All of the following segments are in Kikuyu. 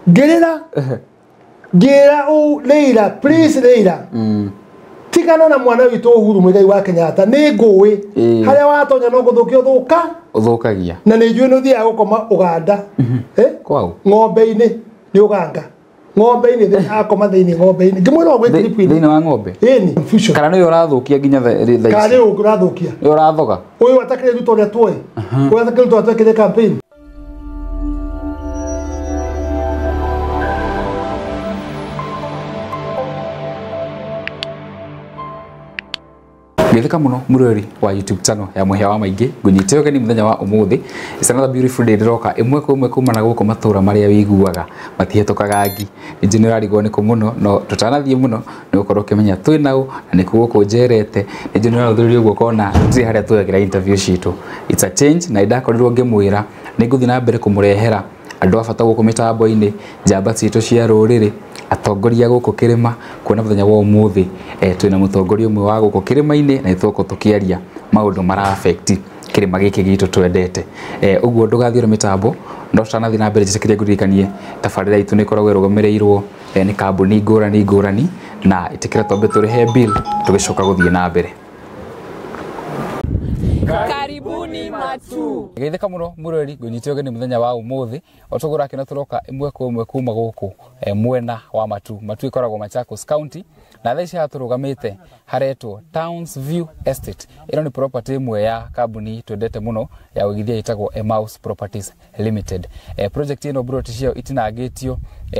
Ngĩrĩra ngĩra Leila, please Leila, tigana na mwana witũ Uhuru Muigai wa Kenyatta, nĩ ngũĩ harĩa watonya no gũthũkia ũthũka ũthũkagia, na nĩ njũĩ nĩ ũthiaga gũkoma Ũganda, kwao ng'ombe-inĩ nĩ Ũganga, ng'ombe-inĩ akoma thĩinĩ ng'ombe-inĩ, ngĩmwĩra ũguo clip-inĩ thĩinĩ wa ng'ombe ĩni confusion, kana nĩwe ũrathũkia nginya thaa ici, kana nĩwe ũrathũkia, nĩwe ũrathoga ũyũ atakĩrĩ Ruto ũrĩa tuoĩ, ũyũ atakĩrĩ Ruto ũrĩa twekire campaign. Ngetheka muno murori wa YouTube channel ya Mũhĩa wa Maingĩ, ngunyite ũgeni mũthenya wa ũmũthĩ. It's another beautiful day ndĩroka ĩmwe kwa ĩmwe kuma na gũkũ matũra marĩa wĩiguaga matihetũkaga ngi. Ningĩ nĩ ũrarigwo nĩkũ mũno, no tũtanathiĩ mũno nĩ ũgũkorwo ũkĩmenya twĩ naũ na nĩkũ gũkũ njerete. Ningĩ nĩ ũrarũthĩrĩria ũguo ũkona tũtirĩ harĩa tuoyagĩra interview citũ. It's a change, na nĩndakorirwo ngĩmwĩra nĩ ngũthiĩ na mbere kũmũrehera andũ a bata gũkũ mĩtambo-inĩ, njamba citũ cia rũrĩrĩ, atongoria gũkũ kĩrĩma. Kuona mũthenya wa ũmũthĩ twĩna mũtongoria ũmwe wa gũkũ kĩrĩma-inĩ na nĩtũgũkorwo tũkĩaria maũndũ mara affect kĩrĩma gĩkĩ gitũ twendete. Ũguo ndũgathiĩ mĩtambo, no tũtanathiĩ na mbere njĩtĩkĩrie ngũririkanie tabarĩra itũ nĩ ĩkoragwo ĩrũgamĩrĩirwo nĩ kambuni ngũrani ngũrani, na ĩtĩkĩra twambe tũrĩhe bill tũgĩcoka gũthiĩ na mbere. Karibuni Matu. Geithĩka mũno mũrori, ngũnyite ũgeni mũthenya wa ũmũthĩ. O tũgũra kĩno tũroka ĩmwe kwa ĩmwe kuma gũkũ mwena wa Matu. Matu ĩkoragwo Machakos County, na thaa ici haha tũrũgamĩte haretwo Towns View Estate. Ĩno nĩ property ĩmwe ya kambuni twendete mũno ya ũigithia ĩtagwo Emmaus Properties Limited. Project ĩno plot ciayo itinangĩtio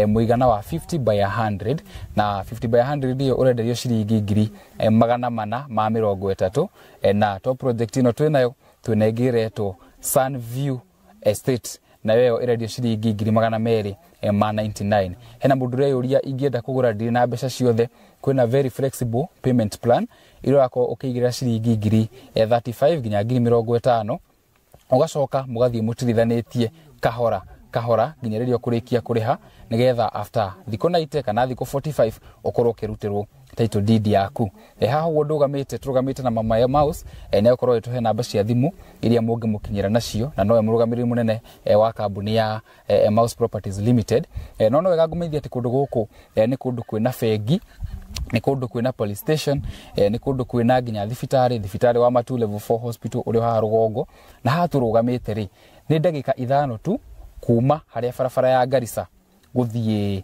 mũigana wa 50 by 100, na 50 by 100 ĩyo ũrenderio ciringi ngiri 430, na to project ĩno twĩnayo twĩna ĩngĩ ĩretwo Sun View Estate, nayo ĩyo ĩrendio ciringi ngiri 299. Hena mũndũ ũreyũria ingĩenda kũgũra ndirĩ na mbeca ciothe, kwĩna very flexible payment plan ĩrĩa ũrakorwo ũkĩigĩrĩra ciringi ngiri 35 nginya ngiri 50, ũgacoka mũgathiĩ mũtirithanĩtie kahora kahora nginya rĩrĩa ũkũrĩkia kũrĩha, nĩgetha after thikũ 90 kana thikũ 45 ũkorwo ũkĩrutĩrwo title deed yaku. Haha ũguo ndũgamĩte, tũrũgamĩte na Mama Emmaus, nĩ egũkorwo agĩtũhe namba cia thimũ iria mũngĩmũkinyĩra nacio, na nowe mũrũgamĩrĩri mũnene wa kambuni ya Emmaus Properties Limited. No wega ngũmenyithia atĩ kũndũ gũkũ nĩ kũndũ kwĩna bengi, nĩ kũndũ kwĩna police station, nĩ kũndũ kwĩna nginya thibitarĩ, thibitarĩ wa Matu Level 4 Hospital ũrĩa haha rũgongo. Na haha tũrũgamĩte rĩ nĩ ndagĩka 5 tu kuma harĩa barabara ya Garissa gũthiĩ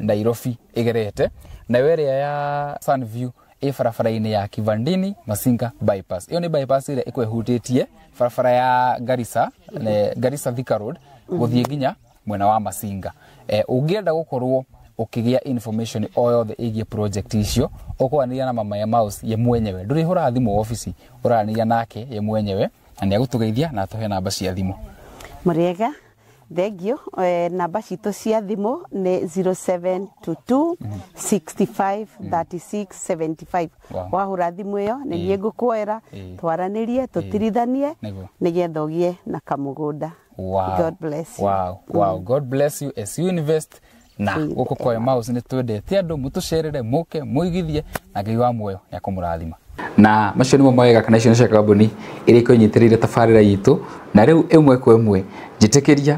Nairobi ĩgerete, nayo ĩrĩa ya Sunview ĩ barabara-inĩ ya Kivandini Masinga bypass. Ĩyo nĩ bypass ĩrĩa ĩkwĩhutĩtie barabara ya Garissa, Garissa Thika Road gũthiĩ nginya mwena wa Masinga. Ũngĩenda gũkorwo ũkĩgĩa information o yothe ĩgiĩ project icio, ũkwaranĩria na Mama Emmaus ye mwenyewe. Ndũrĩhũraga thimũ obici, ũraranĩria nake ye mwenyewe na nĩegũtũgeithia na atũhe namba cia thimũ. Mũrĩega, thengio. Namba citũ cia thimũ nĩ 0722 65 36 75. Wahũra thimũ ĩyo nĩ niĩ ngũkuoera, twaranĩrie, tũtirithanie nĩgetha ũgĩe na kamũgũnda. God bless you. Wow, wow. God bless you as you invest. Na gũkũ kwa Emmaus nĩ twendete andũ mũtũcerere, mũke mũigithie, na Ngai wa muoyo nĩ akũmũrathima. Na macio nĩmo mawega kana icio nĩcio kambuni iria ikũnyitĩrĩire tabarĩra itũ. Na rĩu ĩmwe kwa ĩmwe njĩtĩkĩria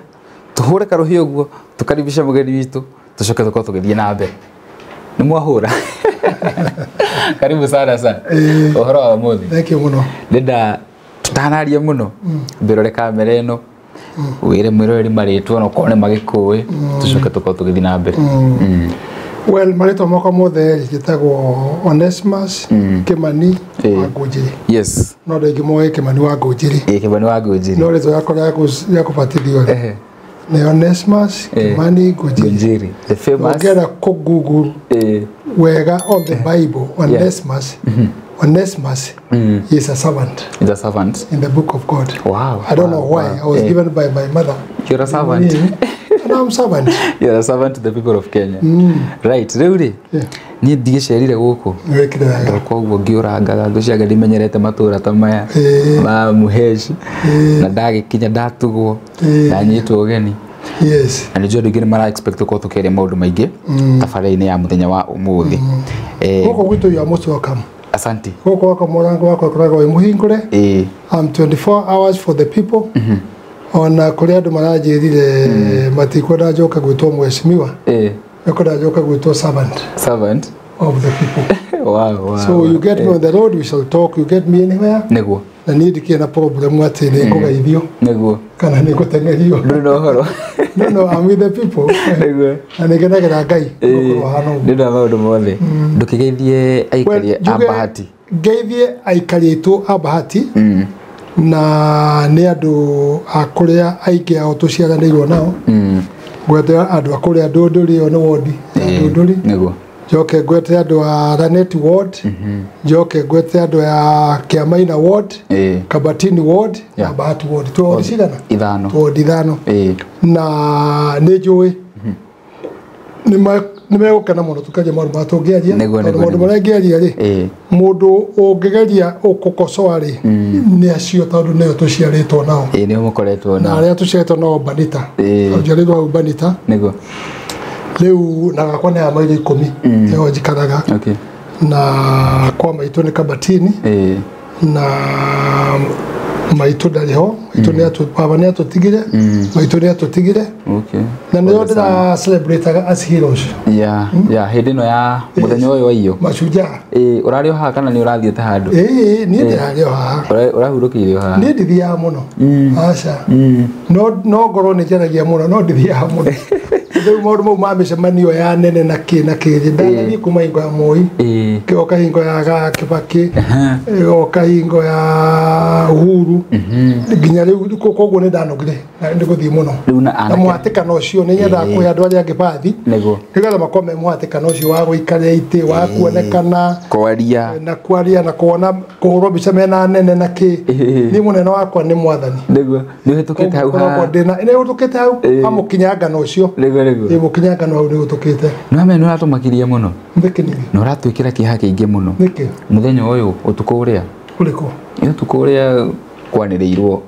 tũhũre karũhĩ ũguo, tũkaribisha mũgeni witũ, tũcoke tũkorwo tũgĩthiĩ na mbere. Nĩ mwahũra. Karibu sana sana. Ũhoro wa ũmũthĩ? Thank you mũno. Ndĩrenda tũtanaria mũno, mbĩrore kamera ĩno, wĩre mwĩroreri marĩtwa na okorwo nĩ magĩkũĩ, tũcoke tũkorwo tũgĩthiĩ na mbere. Well, marĩtwa makwa mothe njĩtagwo Onesmus Kimani wa Ngũnjiri. Yes. No andũ aingĩ moĩ Kimani wa Ngũnjiri. Kimani wa Ngũnjiri. No rĩtwa rĩakwa rĩa kũbatithio rĩ nĩ Onesmus Kimani Ngũnjiri. The famous. Ũngĩenda kũ Google wega on the Bible, Onesmus, Onesmus is a servant. He's a servant. In the book of God. Wow. I don't know why. I was given by my mother. You're a servant. And I'm servant. You're a servant to the people of Kenya. Right. Rĩu rĩ, niĩ ndigĩcerire gũkũ. Wĩkire wega. Koguo ngĩũrangaga ngũcianga ndimenyerete matũra ta maya ma Muhesh, na ndagĩkinya ndatugwo, ndanyitwo ũgeni. Yes. Na nĩnjũĩ andũ aingĩ nĩ mara expect gũkorwo tũkĩaria maũndũ maingĩ tabarĩra-inĩ ya mũthenya wa ũmũthĩ. Gũkũ gwitũ you are most welcome. Asante. Gũkũ wakwa mũrango wakwa ũkoragwo wĩ mũhingũre. I'm 24 hours for the people. Ona kũrĩ andũ maranjĩrire matikwenda njoke gwĩtwo mheshimiwa. Mekwenda njoke gwĩtwo servant. Servant of the people. Wow, wow. So you get me on the road, we shall talk. You get me anywhere. Nĩguo. Na niĩ ndikĩrĩ na problem atĩ nĩ ngũgeithio. Nĩguo. Kana nĩ ngũteng'erio. Ndũrĩ na ũhoro. No, I'm with the people. Nĩguo. Na nĩ ngenagĩra Ngai gũkorwo hana ũguo. Nĩ ũndũ wa maũndũ mothe. Ndũkĩgeithie aikari a Bahati. Ngeithie aikari aitũ a Bahati. Na nĩ andũ a kũrĩa aingĩ ao tũciaranĩirwo nao. Ngwete andũ a kũrĩa Ndũndũri, ĩyo nĩ wondi ya Ndũndũri. Nĩguo. Njoke ngwete andũ a Ranet ward. Njoke ngwete andũ a Kĩamaina ward, Kabatini ward na Bahati ward. Twĩ wondi cigana? Ithano. Wodi ithano. Na nĩ njũĩ nĩ megũkena mũno tũkĩaria maũndũ marĩa tũngĩaria. Tondũ maũndũ marĩa ingĩaria rĩ, mũndũ ũngĩgeria ũkũkocoa rĩ, nĩ acio tondũ nĩo tũciarĩtwo nao. Nĩo mũkoretwo nao. Na arĩa tũciarĩtwo nao Banita. Njiarĩirwo hau Banita. Nĩguo. Rĩu na gakwa nĩ ya mairo 10 nĩho njikaraga. Na kwa maitũ nĩ Kabatini. Na maitũ ndarĩ ho, maitũ nĩ atũ baba nĩ atũtigire, maitũ nĩ atũtigire. Na nĩo ndĩra celebrate as heroes. Yeah, yeah, hĩndĩ ĩno ya mũthenya ũyũ wa iyo. Mashujaa. Ũrarĩ o haha kana nĩ ũrathiĩte handũ? Niĩ ndĩrarĩ o haha. Ũrahurũkĩire o haha? Niĩ ndithiaga mũno. Aca. No ngorwo nĩ njaragia mũno, no ndithiaga mũno. Rĩu maũndũ mau ma mĩcemanio ya nene na kĩ na kĩ, ndanathiĩ kuma hingo ya Moi, ngĩoka hingo ya Kibaki, ngĩoka hingo ya Uhuru, nginya rĩu koguo nĩ ndanogire nĩ gũthiĩ mũno. Na mũhatĩkano ũcio nĩ nyendaga kũhe andũ arĩa angĩ bathi, nĩgetha makorwo me mũhatĩkano ũcio wa gũikarĩra itĩ, wa kuonekana, kwaria na kwaria na kuona kũhũrwo mbica mena nene na kĩ. Niĩ mũnene wakwa nĩ mwathani. Nĩguo. Nĩ ũhĩtũkĩte hau ha. Nĩ ũhĩtũkĩte hau ha mũkinyangano ũcio. Nĩguo. Nĩ mũkinyangano hau nĩ ũhĩtũkĩte. Nĩ wamenya nĩ ũratũmakiria mũno. Nĩkĩ ningĩ? Na ũratwĩkĩra kĩeha kĩingĩ mũno. Nĩkĩ? Mũthenya ũyũ ũtukũ ũrĩa. Ũrĩkũ? Nĩ ũtukũ ũrĩa kwanĩrĩirwo.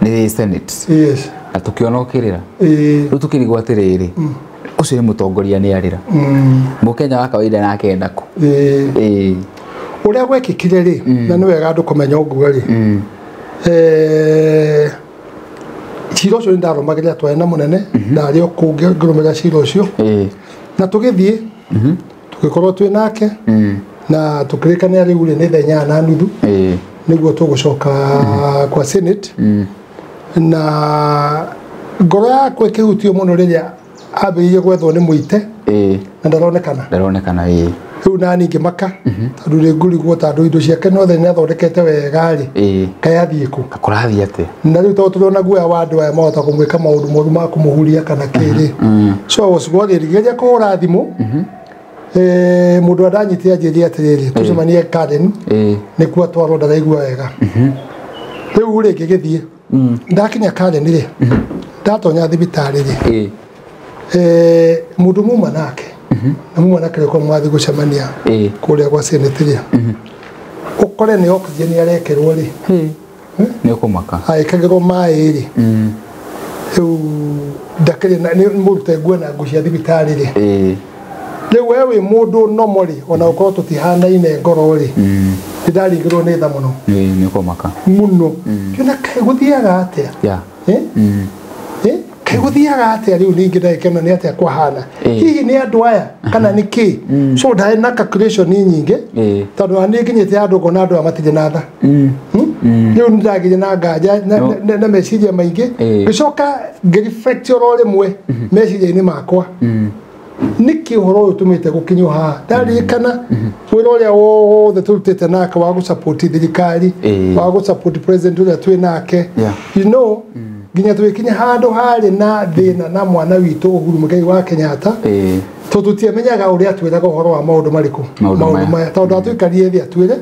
Nĩ Senate. Yes. Na tũkĩona ũkĩrĩra. Rĩu tũkĩrigwo atĩrĩrĩ. Ũcio nĩ mũtongoria nĩ arĩra. Mũkenya wa kawaida nake enda kũ? Ũrĩa gwekĩkire rĩ, na nĩ wega andũ kũmenya ũguo rĩ. Cira ũcio nĩ ndarũmagĩrĩra twarĩ na mũnene, ndarĩ o kũu ngĩrũmĩrĩra cira ũcio. Na tũgĩthiĩ, tũgĩkorwo twĩ nake, na tũkĩrĩkanĩra rĩu rĩ nĩ thaa 8:30 nĩguo tũgũcoka kwa Senate. Na ngoro yakwa ĩkĩhutio mũno rĩrĩa ambĩrĩirie gwethwo nĩ Mũite, na ndaronekana. Ndaronekana, Rĩu nani ngĩmaka, tondũ rĩ ngũrigwo tondũ indo ciake nothe nĩ athondekete wega rĩ, kaĩ athiĩ kũ? Kũrathiĩ atĩa? Na rĩu tondũ tũrĩ ona guoya wa andũ aya mahota kũmwĩka maũndũ moru ma kũmũhuria kana kĩ rĩ. So I was worried, ngĩgeria kũhũra thimũ, mũndũ andanyitire anjĩrire atĩrĩrĩ, tũcemanie Karen, nĩkuo atwarwo ndaraigua wega. Rĩu rĩ ngĩgĩthiĩ, ndakinya Karen rĩ, ndatonya thibitarĩ rĩ, mũndũ muma nake, na muma nake rĩko mwathiĩ gũcemania kũrĩa gwa Senate rĩ, ũkore nĩ oxygen arekerwo rĩ, nĩ ũkũmaka. Agĩkagĩrwo maĩ rĩ, rĩu ndakĩrĩ na nĩ mũrute nguo na nguo cia thibitarĩ rĩ. Rĩu we wĩ mũndũ nomo rĩ, ona ũkorwo tũtihanaine ngoro rĩ, nĩ ndaringĩrwo nĩ tha mũno. Nĩ ũkũmaka. Mũno. Kĩona kaĩ gũthiaga atĩa? Kaĩ gũthiaga atĩa rĩu ningĩ ndagĩka ĩno nĩ atĩa kwahana? Hihi nĩ andũ aya kana nĩ kĩ? So ndarĩ na calculation nyingĩ, tondũ ona niĩ nginyĩte handũ ngona andũ aya matirĩ na tha. Rĩu nĩ ndagĩire na nganja na meciria maingĩ. Ngĩcoka ngĩreflect oro rĩmwe meciria-inĩ makwa. Nĩkĩ ũhoro ũyũ ũtũmĩte gũkinywo haha? Ndaririkana wĩra ũrĩa wothe tũrutĩte nake wa gũsupport thirikari, wa gũsupport president ũrĩa twĩ nake. You know, nginya tũgĩkinya handũ harĩ na thĩna na mwana witũ Uhuru Muigai wa Kenyatta, tondũ tũtiamenyaga ũrĩa atwĩraga ũhoro wa maũndũ marĩkũ, maũndũ maya, tondũ atũikarire thĩ atwĩre,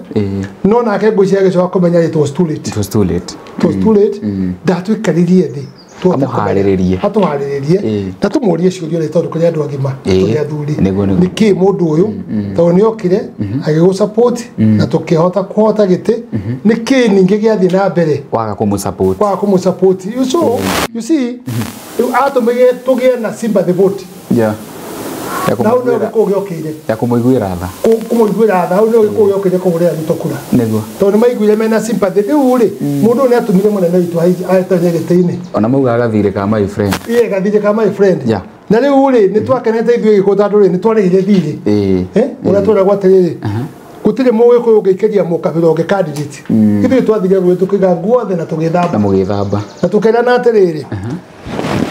no nake ngwĩciria agĩcoka kũmenya it was too late. It was too late. It was too late. Ndatũikarire thĩ amũharĩrĩrie, atũharĩrĩrie na tũmũrie ciũria rĩ, tondũ kũrĩ andũ agima, tũrĩ athuri, nĩkĩ mũndũ ũyũ tondũ nĩ okire agĩgũsupport na tũkĩhota kũhota gĩtĩ, nĩkĩ ningĩ gĩathiĩ na mbere waga kũmũsupport, waga kũmũsupport. So you see, rĩu atũmĩire tũgĩe na sympathy vote. Yeah. Na hau nĩho gĩkũyũ gĩokĩire. Ya kũmũiguĩra tha. Kũmũiguĩra tha, hau nĩho gĩkũyũ gĩokĩire kũhũrĩra Ruto kura. Nĩguo. Tondũ nĩmaiguire mena sympathy. Rĩu rĩ, mũndũ ũyũ nĩatũmire mũnene witũ atonye gĩtĩ-inĩ. Ona maugaga gathirĩ ka my friend. Ĩĩ, gathirĩ ka my friend. Yeah. Na rĩu rĩ, nĩtwakenete ithuĩ gĩkũyũ tondũ rĩ, nĩtwarĩhire thirĩ. Ũrĩa tweragwo atĩrĩrĩ, gũtirĩ mũgĩkũyũ ũngĩikĩria mũkabĩra ũngĩ candidate. Ithuĩ twathire rũĩ tũkĩiga nguo thĩ na tũgĩthamba. Na mũgĩthamba. Na tũkĩrana atĩrĩrĩ,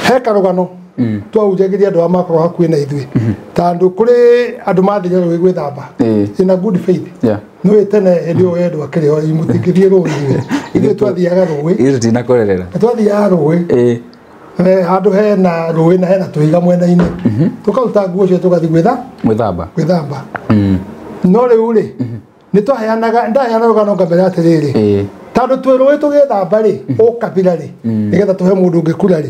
he karũgano twahunjagĩria andũ arĩa makorwo hakuhĩ na ithuĩ. Tondũ kũrĩ andũ mathire rũĩ gwĩthamba. In a good faith. Nĩũĩ tene hĩndĩ ĩyo wendo akĩrĩ ho, mũtingĩthiĩ rũĩ inyuĩ. Ithuĩ twathiaga rũĩ. Ithuĩ tũtinakorerera. Twathiaga rũĩ. Handũ hena rũĩ na hena tũhiga mwena-inĩ. Tũkaruta nguo cio tũgathiĩ gwĩthamba. Gwĩthamba. No rĩu rĩ, nĩtwaheanaga, ndaheana rũgano ngamera atĩrĩrĩ, tondũ twĩ rũĩ tũgĩthamba rĩ, ũkabira rĩ, nĩgetha tũhe mũndũ ũngĩ kura rĩ.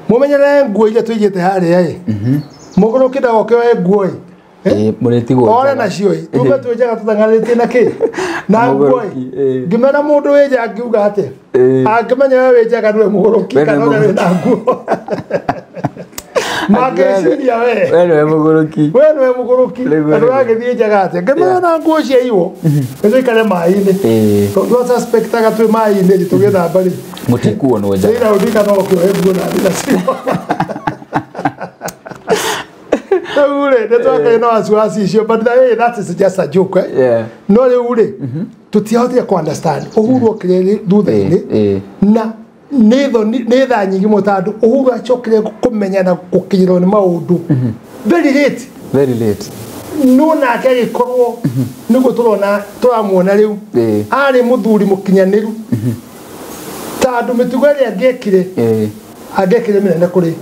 Mũmenyerere nguo iria tũigĩte harĩa ĩ. Mũgũrũki ndagoke oe nguo ĩ. Ore nacio ĩ. Tume twĩ njaga tũtang'arĩtie na kĩ? Na nguo ĩ. Ngĩmera mũndũ wĩ nja angiuga atĩa? Angĩmenya we wĩ njaga nĩwe mũgũrũki kana ũrĩa wĩna nguo. Mangĩciria we. We nĩwe mũgũrũki. We nĩwe mũgũrũki. Andũ agĩthiĩ njaga atĩa? Ngĩmera na nguo ciaiywo. Nĩtũikare maĩ-inĩ. Tondũ twasuspectaga twĩ maĩ-inĩ rĩ, tũgĩthamba rĩ. Mũtikuonwo njaga. Raila Odinga no oke oe nguo na athiĩ nacio. Rĩu rĩ, nĩtwakĩrĩ na wasiwasi icio, but hey, that is just a joke, eh? No rĩu rĩ, tũtiahotire kũ understand. Uhuru okire thutha-inĩ na nĩ thaa nyingĩ mũno tondũ Uhuru acokire kũmenya na gũkinyĩrwo nĩ maũndũ very late. Very late. No nake agĩkorwo nĩguo tũrona tũramuona rĩu arĩ mũthuri mũkinyanĩru tondũ mĩtugo ĩrĩa angĩekire angĩekire mĩnene kũrĩ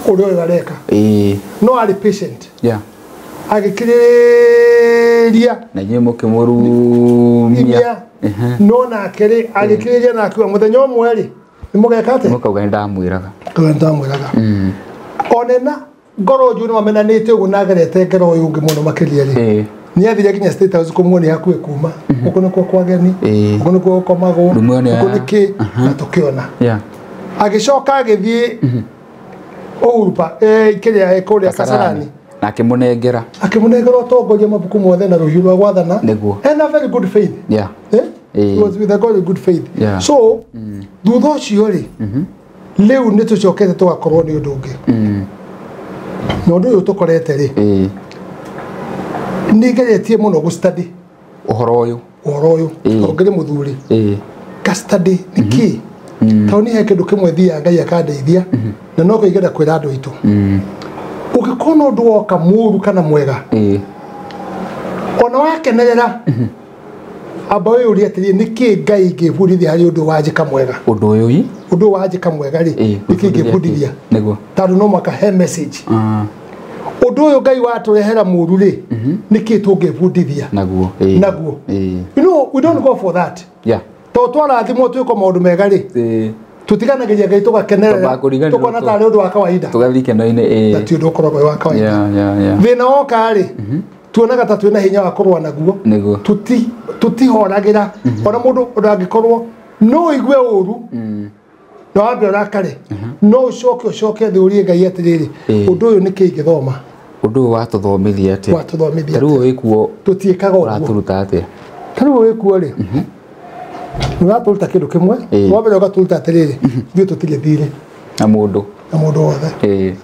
ũrĩa ũyũ areka. No arĩ patient. Agĩkirĩrĩria na inyuĩ mũkĩmũrumia. No nake rĩ, agĩkirĩrĩria na akiuga mũthenya ũmwe rĩ, nĩmũgeka atĩa? Mũkauga nĩndamwĩraga. Nĩndamwĩraga. Onena ngoro njũru nĩmamenanĩte ũguo na agerete ngero ũyũ ũngĩ mũno makĩria rĩ. Nĩathire nginya State House kũmuonia hakuhĩ kuma. Gũkũ nĩkuo kwa ageni, gũkũ nĩkuo gũkomagwo, gũkũ nĩkĩ, na tũkĩona. Agĩcoka agĩthiĩ Uhuru Park, kĩrĩa kũrĩa Kasarani. Na akĩmũnengera. Akĩmũnengera ũtongoria mabuku mothe na rũhiũ rwa gwathana. Nĩguo. And a very good faith. He was with a very good faith. So, thutha ũcio rĩ, rĩu nĩtũcokete tũgakorwo nĩ ũndũ ũngĩ. Na ũndũ ũyũ tũkorete rĩ, nĩngeretie mũno gũ study ũhoro ũyũ. Ũhoro ũyũ. Tondũ ngĩrĩ mũthuri. Nga study nĩkĩ? Tondũ niĩ he kĩndũ kĩmwe thiaga Ngai akandeithia, na no kĩo ingĩenda kwĩra andũ aitũ. Ũngĩkorwo na ũndũ woka mũũru kana mwega, ona wakenerera, amba wĩyũrie atĩrĩrĩ, nĩkĩ Ngai ingĩbundithia harĩ ũndũ wanjĩka mwega? Ũndũ ũyũ ĩ? Ũndũ wanjĩka mwega rĩ, nĩkĩ ingĩbundithia? Nĩguo. Tondũ no mũhaka he message. Ũndũ ũyũ Ngai watũrehera mũũru rĩ, nĩkĩ tũngĩbundithia? Naguo. Naguo. You know, we don't go for that. Tondũ twarathimwo twĩkwo maũndũ mega rĩ, tũtiganagĩria Ngai tũgakenerera, tũkona tarĩ ũndũ wa kawaida. Tũgathiĩ ikeno-inĩ. Na ti ũndũ ũkoragwo wĩ wa kawaida. Thĩna woka rĩ, tuonaga ta twĩna hinya wa kũrũa naguo. Tũtihoragĩra. Ona mũndũ ũndangĩkorwo no ũigue ũru, na wambe ũrakare, no ũcoke ũcoke thĩ ũrie Ngai atĩrĩrĩ, ũndũ ũyũ nĩkĩ ingĩthoma? Ũndũ ũyũ watũthomithia atĩa? Watũthomithia atĩa? Rĩu wĩkuo tũtiĩkaga ũguo. Ũratũruta atĩa? Ta rĩu wĩkuo rĩ, nĩũratũruta kĩndũ kĩmwe, wa mbere ũgatũruta atĩrĩrĩ, ithuĩ tũtirĩ thirĩ. Na mũndũ. Na mũndũ wothe.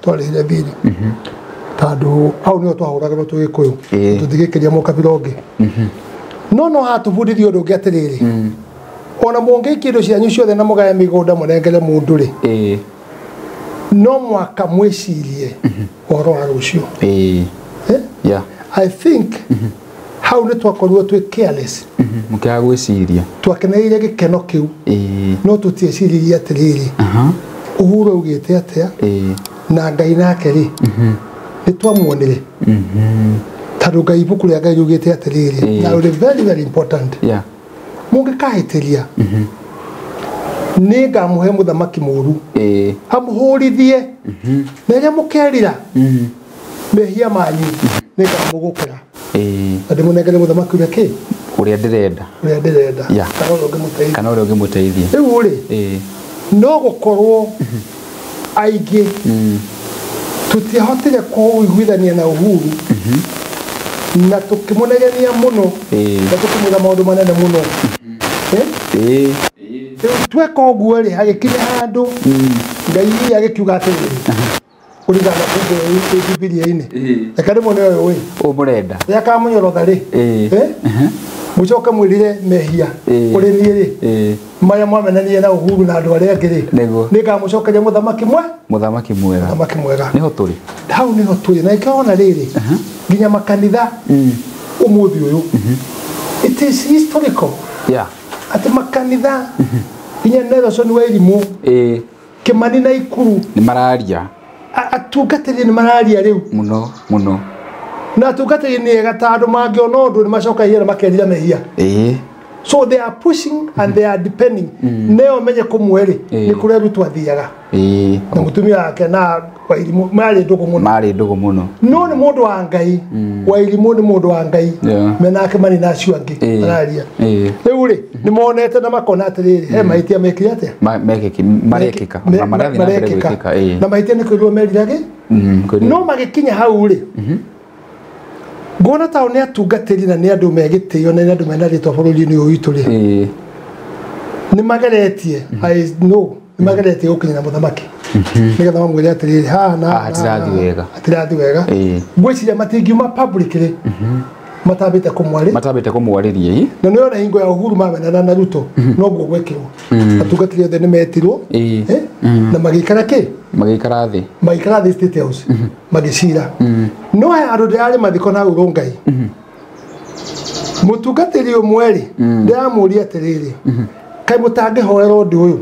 Twarĩhire thirĩ. Tondũ hau nĩho twahũragĩrwo twĩ Gĩkũyũ. Tũtingĩkĩria mũkabira ũngĩ. No no hatũbundithia ũndũ ũngĩ atĩrĩrĩ, ona mũngĩikia indo cianyu ciothe na mũgae mĩgũnda mũnengere mũndũ rĩ, no mũhaka mwĩcirie ũhoro wa rũciũ. I think hau nĩtwakorirwo twĩ careless. Mũkĩaga gwĩciria. Twakenereire gĩkeno kĩu. No tũtieciririe atĩrĩrĩ, Uhuru augĩte atĩa, na Ngai nake rĩ, nĩtwamuonire. Tondũ Ngai ibuku rĩa Ngai riugĩte atĩrĩrĩ, na ũrĩ very very important. Mũngĩkahĩtĩria, nĩngamũhe mũthamaki mũũru, amũhũrithie, na rĩrĩa mũkerira mehia manyu, nĩngamũgũkĩra. Na ndĩmũnengere mũthamaki ũrĩa kĩ? Ũrĩa ndĩrenda. Ũrĩa ndĩrenda. Kana ũrĩa ũngĩmũteithia. Kana ũrĩa ũngĩmũteithia. Rĩu rĩ, no gũkorwo aingĩ Tutiahotire kũiguithania na Uhuru na tukĩmũnegenia mũno na tukĩmwĩra maũndũ manene mũno. Tweka ũguo rĩ hagĩkinya handũ Ngai agĩkiuga atĩrĩrĩ kũringana na kũndũ Bibilia-inĩ reke ndĩmuone ũyũ ĩ ũmũrenda rĩrĩa akamũnyorotha rĩ mũcoke mwĩrire mehia kũrĩ niĩ rĩ marĩa mwamenanire na Uhuru na andũ arĩa angĩ rĩ nĩngamũcokeria mũthamaki mwega mũthamaki mwega. Nĩho tũrĩ hau nĩho tũrĩ na ĩkĩona rĩrĩ nginya makanitha ũmũthĩ ũyũ it is historical atĩ makanitha nginya Nelson Wairimu Kimani na Ikuru nĩ mararia atungatĩri nĩ mararia rĩu mũno mũno na atungatĩri nĩ ega ta andũ mangĩona ũndũ nĩ macokagia na makerira mehia. So they are pushing and they are depending. Neo menye kũmwe rĩ nĩ kũrĩa Ruto athiaga na mũtumia wake na Wairimu marĩ ndũgũ mũno marĩ ndũgũ mũno no nĩ mũndũ wa Ngai. Wairimu nĩ mũndũ wa Ngai mena Kimani na acio angĩ mararia rĩu rĩ nĩ monete na makona atĩrĩrĩ he mahĩtia mekire atĩa marekĩka na marathiĩ na mbere gwĩkĩka na mahĩtia nĩ kwĩrwo merirage no magĩkinya hau rĩ ngona ta nĩ atungatĩri na nĩ andũ megĩtĩo na nĩ andũ mena rĩtwa bũrũri-inĩ ũyũ witũ rĩ nĩ mageretie I know nĩ mageretie gũkinyĩra mũthamaki nĩgetha mamwĩre atĩrĩrĩ haha na hatirathiĩ wega ngwĩciria matingiuma publicly matambĩte kũmwarĩria na nĩona hingo ya Uhuru mamenana na Ruto noguo gwekirwo atungatĩri othe nĩ metirwo na magĩikara kĩ magĩikara thĩ magĩikara thĩ State House magĩcira no he andũ ndĩrarĩ mathiko na Rongai mũtungatĩri ũmwe rĩ ndĩramũria atĩrĩrĩ kaĩ mũtangĩhoera ũndũ ũyũ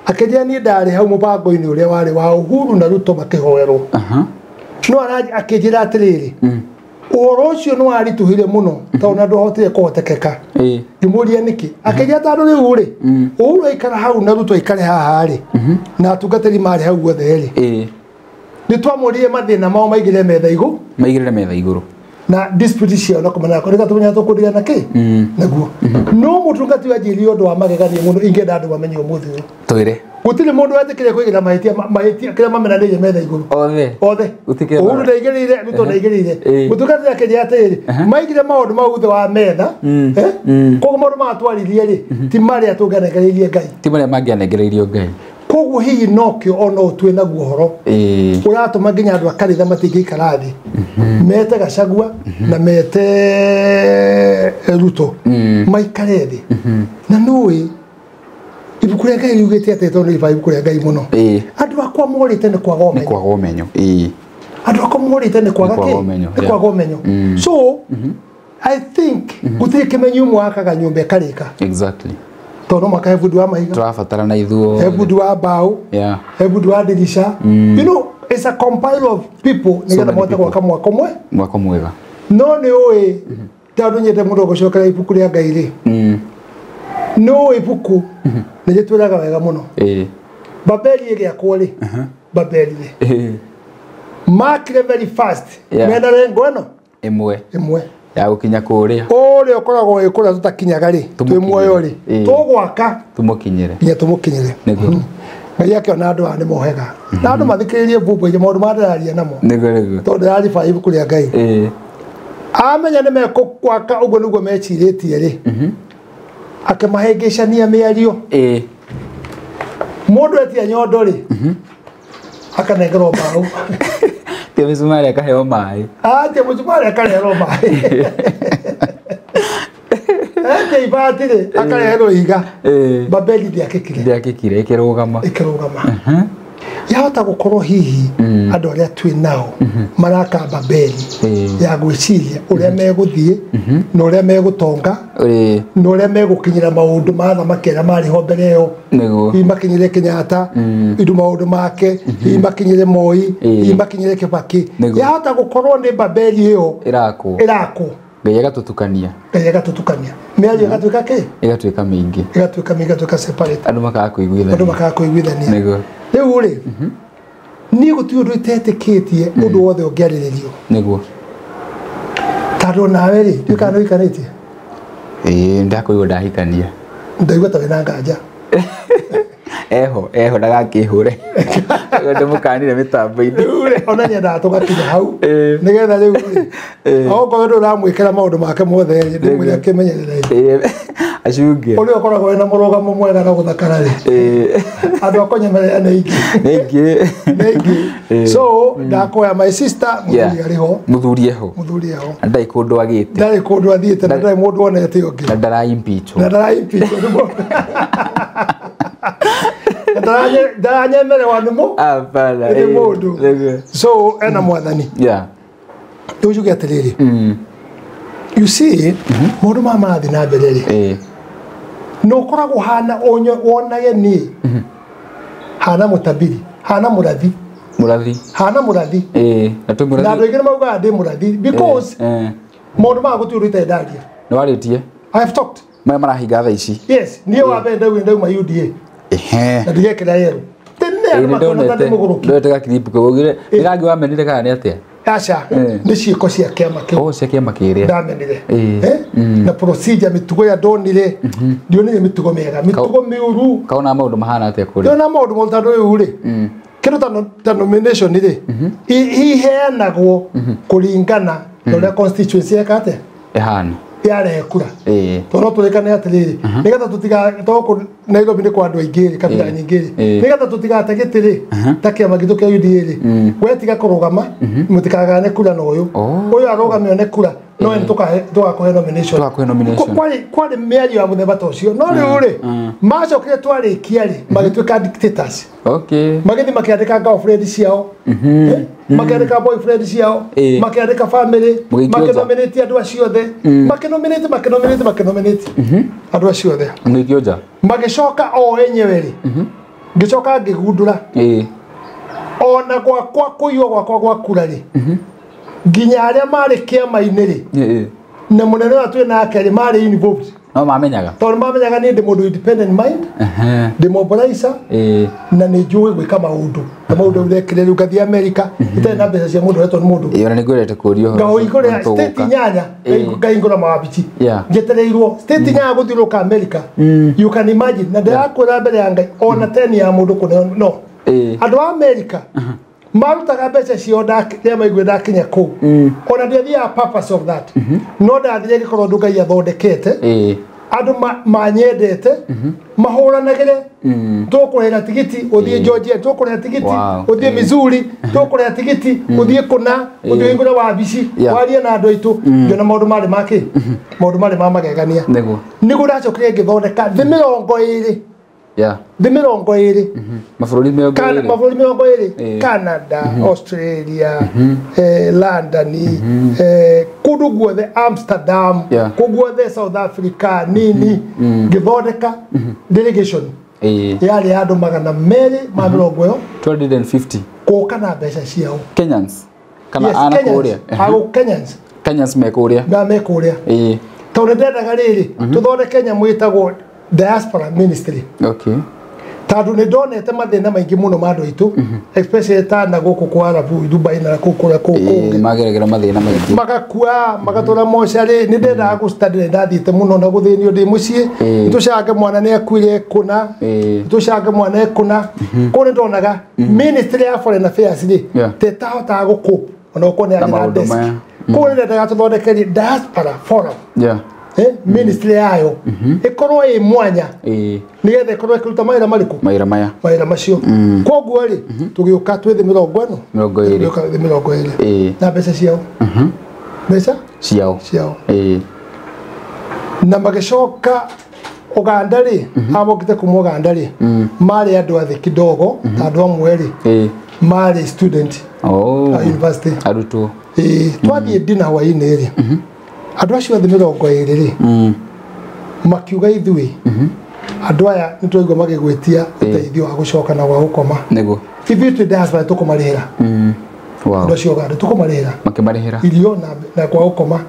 akĩnjĩra niĩ ndarĩ hau mũbango-inĩ ũrĩa warĩ wa Uhuru na Ruto makĩhoerwo no akĩnjĩra atĩrĩrĩ ũhoro ũcio nĩ waritũhire mũno tondũ na ndwahotire kũhotekeka ngĩmũria nĩkĩ akĩnjĩra tondũ rĩu rĩ Uhuru aikara hau na Ruto aikare haha rĩ na atungatĩri marĩ hau guothe rĩ nĩ twamũririe mathĩna mao maigĩrĩre metha igũrũ maigĩrĩre metha igũrũ na dispute ciao na kũmenya kũrĩa tũmenya tũkũndigana kĩ naguo no mũtungati wanjĩrire ũndũ wa magegania mũno ingĩenda andũ mamenye ũmũthĩ ũyũ twĩre gũtirĩ mũndũ wetĩkĩrie kũigĩrĩra mahĩtia kĩrĩa mamenanĩire metha igũrũ othe othe Uhuru ndaigĩrĩire Ruto ndaigĩrĩire mũtungatĩri akĩnjĩra atĩrĩrĩ maigire maũndũ mau thĩ wa metha koguo maũndũ matwaririe rĩ ti marĩa tũngĩanengereirie Ngai ti marĩa mangĩanengereirio Ngai koguo hihi nokĩo ona ũtwĩ naguo ũhoro ũratũma nginya andũ a kanitha matingĩikara thĩ mete Gachagua na mete Ruto maikare thĩ na nũĩ ibuku rĩa Ngai riugĩte atĩ tondũ nĩ ibuku rĩa Ngai mũno andũ akwa morĩte nĩ kwaga ũmenyo nĩ kwaga ũmenyo andũ akwa morĩte nĩ kwaga kĩ nĩ kwaga ũmenyo so I think gũtirĩ kĩmenyi ũmwe wakaga nyũmba ĩkarĩka exactly tondũ no mũhaka he bundi wa mahiga tũrabatara na ithuothe he bundi wa mbaũ he bundi wa ndirica you know it's a compile of people nĩgetha mahote gwaka mwako mwe mwako mwega no nĩ ũĩ tondũ nyende mũno gũcokera ibuku rĩa Ngai rĩ no ibuku nĩ rĩtwĩraga wega mũno Babeli ĩgĩakwo rĩ Babeli rĩ makire very fast mena rengo ĩno ĩmwe ĩmwe ya gũkinya kũrĩa ũrĩa ũkoragwo wĩ kũrĩa tũtakinyaga rĩ twĩ muoyo rĩ tũgwaka tũmũkinyĩre nginya tũmũkinyĩre nĩguo Ngai akĩona andũ aya nĩ mohega na andũ mathikĩrĩrie mbumbu iria maũndũ marĩa ndĩraria namo nĩguo nĩguo tondũ ndĩrariba ibuku rĩa Ngai amenya nĩ mekũgwaka ũguo nĩguo mecirĩtie rĩ akĩmahĩngĩcania mĩario mũndũ etia nyondo rĩ akanengerwo mbaũ tia mĩcumarĩ akaheo maĩ atia mũcumarĩ akareherwo maĩ etia ibati rĩ akareherwo ihiga Babeli ndĩakĩkire ndĩakĩkire ĩkĩrũgama ĩkĩrũgama yahota gũkorwo hihi andũ arĩa twĩ nao maraka Babeli ya gwĩciria ũrĩa megũthiĩ na ũrĩa megũtonga na ũrĩa megũkinyĩra maũndũ ma athamaki arĩa marĩ ho mbere ĩyo hihi makinyĩre Kenyatta indo maũndũ make hihi makinyĩre Moi hihi makinyĩre Kibaki yahota gũkorwo nĩ Babeli ĩyo ĩrakwo ĩrakwo Ngai agatũtukania Ngai agatũtukania mĩario ĩgatuĩka kĩ ĩgatuĩka mĩingĩ ĩgatuĩka mĩingĩ ĩgatuĩka separate andũ makaga kũiguithania andũ makaga kũiguithania nĩguo rĩu rĩ niĩ gũtirĩ ũndũ itetĩkĩtie ũndũ wothe ũngĩarĩrĩrio nĩguo tondũ nawe rĩ ndiũĩ kana nĩũhikanĩtie ĩĩ ndakũigua ndahikania ndaigua ta wĩna nganja eho eho ndagakĩhũre Ndĩmũkanire mĩtambo-inĩ. Rĩu rĩ, ona nyendaga tũgakinya hau nĩgetha rĩu rĩ, okorwo ndũramwĩkĩra maũndũ make mothe rĩ, ndĩmwĩre akĩmenyerere. Acunge. Ũrĩa ũkoragwo wĩna mũrũgamo mwega na gũthakara rĩ, andũ a kũnyemerera nĩ aingĩ. Nĩ aingĩ. Nĩ aingĩ. So ndakoya my sister, mũthuri arĩ ho. Mũthuri eho. Mũthuri eho. Na ndarĩ kũndũ agĩte. Ndarĩ kũndũ athiĩte na ndarĩ mũndũ onete ũngĩ. Na ndara-impeachwo. Na ndara-impeachwo nĩ mũndũ. Ndaranyemerewa nĩ Hapana. Nĩ mũndũ. So ena mwathani. Rĩu njuge atĩrĩrĩ. You see, maũndũ maya marathiĩ na mbere rĩ, na ũkoragwo hana wonage niĩ hana mũtabiri, hana mũrathi. Mũrathi. Hana mũrathi. Na twĩ mũrathi. Na andũ aingĩ nĩ maugaga ndĩ mũrathi because maũndũ maya gũtirĩ ũndũ itarĩ ndaria. Nĩ warĩtie? I have talked. Maya marahinga thaa ici. Yes, niĩ wa mbere ndauma UDA. Na ndigekĩra yerũ. Tene andũ makĩona ta ndĩ mũgũrũki. Ndonete gakiripu kau augire nĩ rangi wamenire kana nĩ atĩa? Aca, nĩ ciĩko cia kĩama kĩu. Oh, cia kĩama kĩrĩa. Ndamenire. Na procedure mĩtugo ĩrĩa ndonire, ndionire mĩtugo mĩega, mĩtugo mĩũru. Kaona maũndũ mahana atĩa kũrĩa? Ndĩrona maũndũ moru tondũ rĩu rĩ, kĩndũ ta nomination rĩ, iheanagwo kũringana na ũrĩa constituency ĩka atĩa? Ĩhana. Yarehe kura. Tondũ no tũrĩkane atĩrĩrĩ, nĩgetha tũtiga tondũ Nairobi nĩ kwa andũ aingĩ rĩ, kabira nyingĩ rĩ, nĩgetha tũtigate gĩtĩ rĩ, ta kĩama gitũ kĩa UDA rĩ, we tiga kũrũgama, mũtikagane kura na ũyũ. Ũyũ arũgame one kura, no we tũgakũhe nomination. Tũgakũhe nomination. Kwarĩ mĩario ya mũthemba ta ũcio. No rĩu rĩ, macokire twarĩkia rĩ, magĩtuĩka dictators. Okay. Magĩthiĩ makĩandĩka girlfriend ciao, makĩandĩka boyfriend ciao, makĩandĩka family, makĩnominate andũ acio othe, makĩnominate, makĩnominate, makĩnominate andũ acio othe. Mũgĩikio nja. Magĩcoka o enyewe rĩ, ngĩcoka ngĩgundũra ona gwakwa kũiywo gwakwa gwa kura rĩ, nginya arĩa marĩ kĩama-inĩ rĩ, na mũnene ũrĩa twĩ nake rĩ, marĩ involved. No mamenyaga. Tondũ mamenyaga niĩ ndĩ mũndũ independent mind, ndĩ mobilizer, na nĩ njũĩ gwĩka maũndũ. Na maũndũ ndekire rĩu ngathiĩ America, itarĩ na mbeca cia mũndũ ũretwo nĩ mũndũ. Ona nĩ ngwendete kũũria ũhoro. Ngahingũra state inyanya, ngahingũra mawabici. Njetereirwo state inyanya gũthiũrũrũka America. You can imagine. Na ndĩrakwĩra mbere ya Ngai, ona 10 ya mũndũ kũneo no. Andũ a America marutaga mbeca ciao rĩrĩa maiguire ndakinya kũu. Ona ndiathiaga purpose of that. No ndathire ngĩkorwo ũndũ Ngai athondekete. Andũ manyendete, mahũranagĩre, tũkũrĩhĩra tigiti ũthiĩ Georgia, tũkũrĩha tigiti ũthiĩ Missouri, tũkũrĩha tigiti ũthiĩ kũna, ũthiĩ ũhingũre wabici, warie na andũ aitũ. Ngĩona maũndũ marĩ ma kĩ? Maũndũ marĩ ma magegania. Nĩguo ndacokire ngĩthondeka thĩ 20. Thĩ 20. Mabũrũri 20. Mabũrũri 20. Canada, Australia, London, kũndũ guothe, Amsterdam, kũndũ guothe South Africa, nini, ngĩthondeka delegation yarĩ ya andũ 250. 250. Gũka na mbeca ciao. Kenyans. Kana ana kũrĩa. Kenyans. Kenyans me kũrĩa. Na me kũrĩa. Tondũ ndendaga rĩrĩ, tũthondeke nyamũ ĩtagwo diaspora ministry. Okay. Tondũ nĩ ndonete mathĩna maingĩ mũno ma andũ aitũ, especially ta na gũkũ kwa Arabu, Dubai na kũu kũrĩa kũu kũngĩ. Mageragĩra mathĩna maingĩ. Magakua, magatũra mocarĩ. Nĩ ndendaga gũ-study, nĩ ndathiĩte mũno na gũthĩnio ndĩ mũciĩ. Nĩtũcange mwana nĩ akuire kũna, nĩtũcange mwana e kũna. Kũu nĩ ndonaga ministry ya foreign affairs rĩ, ta ĩtahotaga gũ-cope ona gũkorwo nĩ yarĩ na desk. Kũu nĩ ndendaga tũthondeke diaspora forum. Ministry yayo ĩkorwo ĩ mwanya nĩgetha ĩkorwo ĩkĩruta mawĩra marĩkũ? Mawĩra maya. Mawĩra macio. Koguo rĩ, tũgĩũka twĩ thĩ 20. 20. Thĩ 20. Na mbeca ciao. Mbeca? Ciao. Ciao. Na magĩcoka Uganda rĩ, amokĩte kuma Uganda rĩ, marĩ andũ athĩ kidogo, ta andũ amwe rĩ, marĩ student a university. Arutwo. Twathiĩ dinner hwaĩ-inĩ rĩ, andũ acio othe 20 rĩ, makiuga ithuĩ andũ aya nĩ twaigua magĩgwĩtia ũteithio wa gũcoka na wa gũkoma. Nĩguo. Ithuĩ twĩ diaspora tũkũmarĩhĩra. Andũ acio Uganda tũkũmarĩhĩra. Makĩmarĩhĩra. Irio na kwa gũkoma.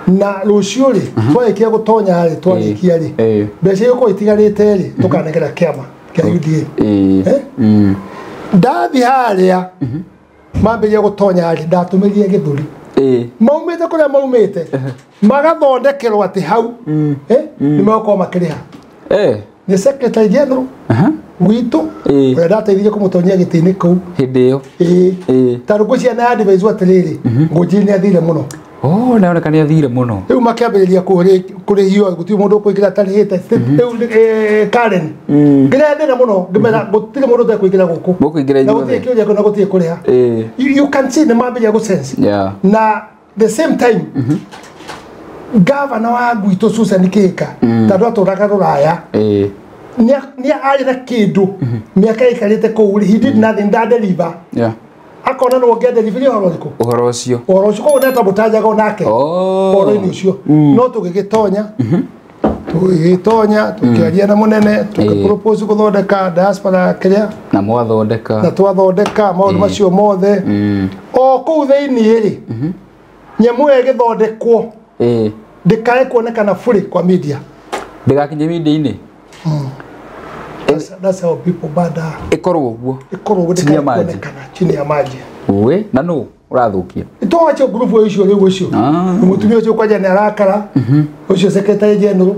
Na rũciũ rĩ, twarĩkia gũtonya rĩ, twarĩkia rĩ, mbeca igũkorwo itigarĩte rĩ, tũkanengera kĩama kĩa UDA. Ndathiĩ harĩa mambĩrĩria gũtonya rĩ, ndatũmĩrire gĩthũri. Maumĩte kũrĩa maumĩte, magathondekerwo atĩ hau, nĩ megũkorwo makĩrĩha. Nĩ secretary general witũ ũrĩa ndateithirie kũmũtonyia gĩtĩ-inĩ kũu hĩndĩ ĩyo. Ĩĩ, tondũ ngwĩciria nĩ advise atĩrĩrĩ, Ngũnjiri nĩ athire mũno. Oh, nĩ oneka nĩ athire mũno. Rĩu makĩambĩrĩria kũrĩhio, gũtirĩ mũndũ ũkũingĩra atarĩhĩte. Rĩu Karen ngĩrehe thĩna mũno, ngĩmera gũtirĩ mũndũ ũtekũingĩra gũkũ. Mũkũingĩra Na gũtirĩ kĩũria na gũtirĩ kũrĩha. You can see nĩ mambĩrĩria gũ sense. Na the same time gavana wa gwitũ Susan Kihika tondũ atũraga rũraya, nĩ arĩ na kĩndũ mĩaka ĩikarĩte kũu, he did nothing, ndadeliver. Akona no ngĩadeliver ũhoro ũrĩkũ? Ũhoro ũcio. Ũhoro ũcio koguo nĩatamũtanjaga onake ũhoro-inĩ ũcio. No tũgĩgĩtonya tũkĩaria na mũnene, tũkĩpropose gũthondeka diaspora kĩrĩa na mwathondeka, na twathondeka maũndũ macio mothe. O kũu thĩinĩ rĩ, nyamũ ĩyo ĩgĩthondekwo ndĩkae kuonekana fully kwa media, ndĩgakinye media-inĩ. That's how people bad are. Ĩkorwo ũguo, ĩkorwo ũguo, ndĩkae kuonekana chini ya maji. Ũĩ na nũ ũrathũkia? Twacho group ũcio rĩu ũcio mũtumia ũcio kwanja nĩ arakara ũcio secretary general,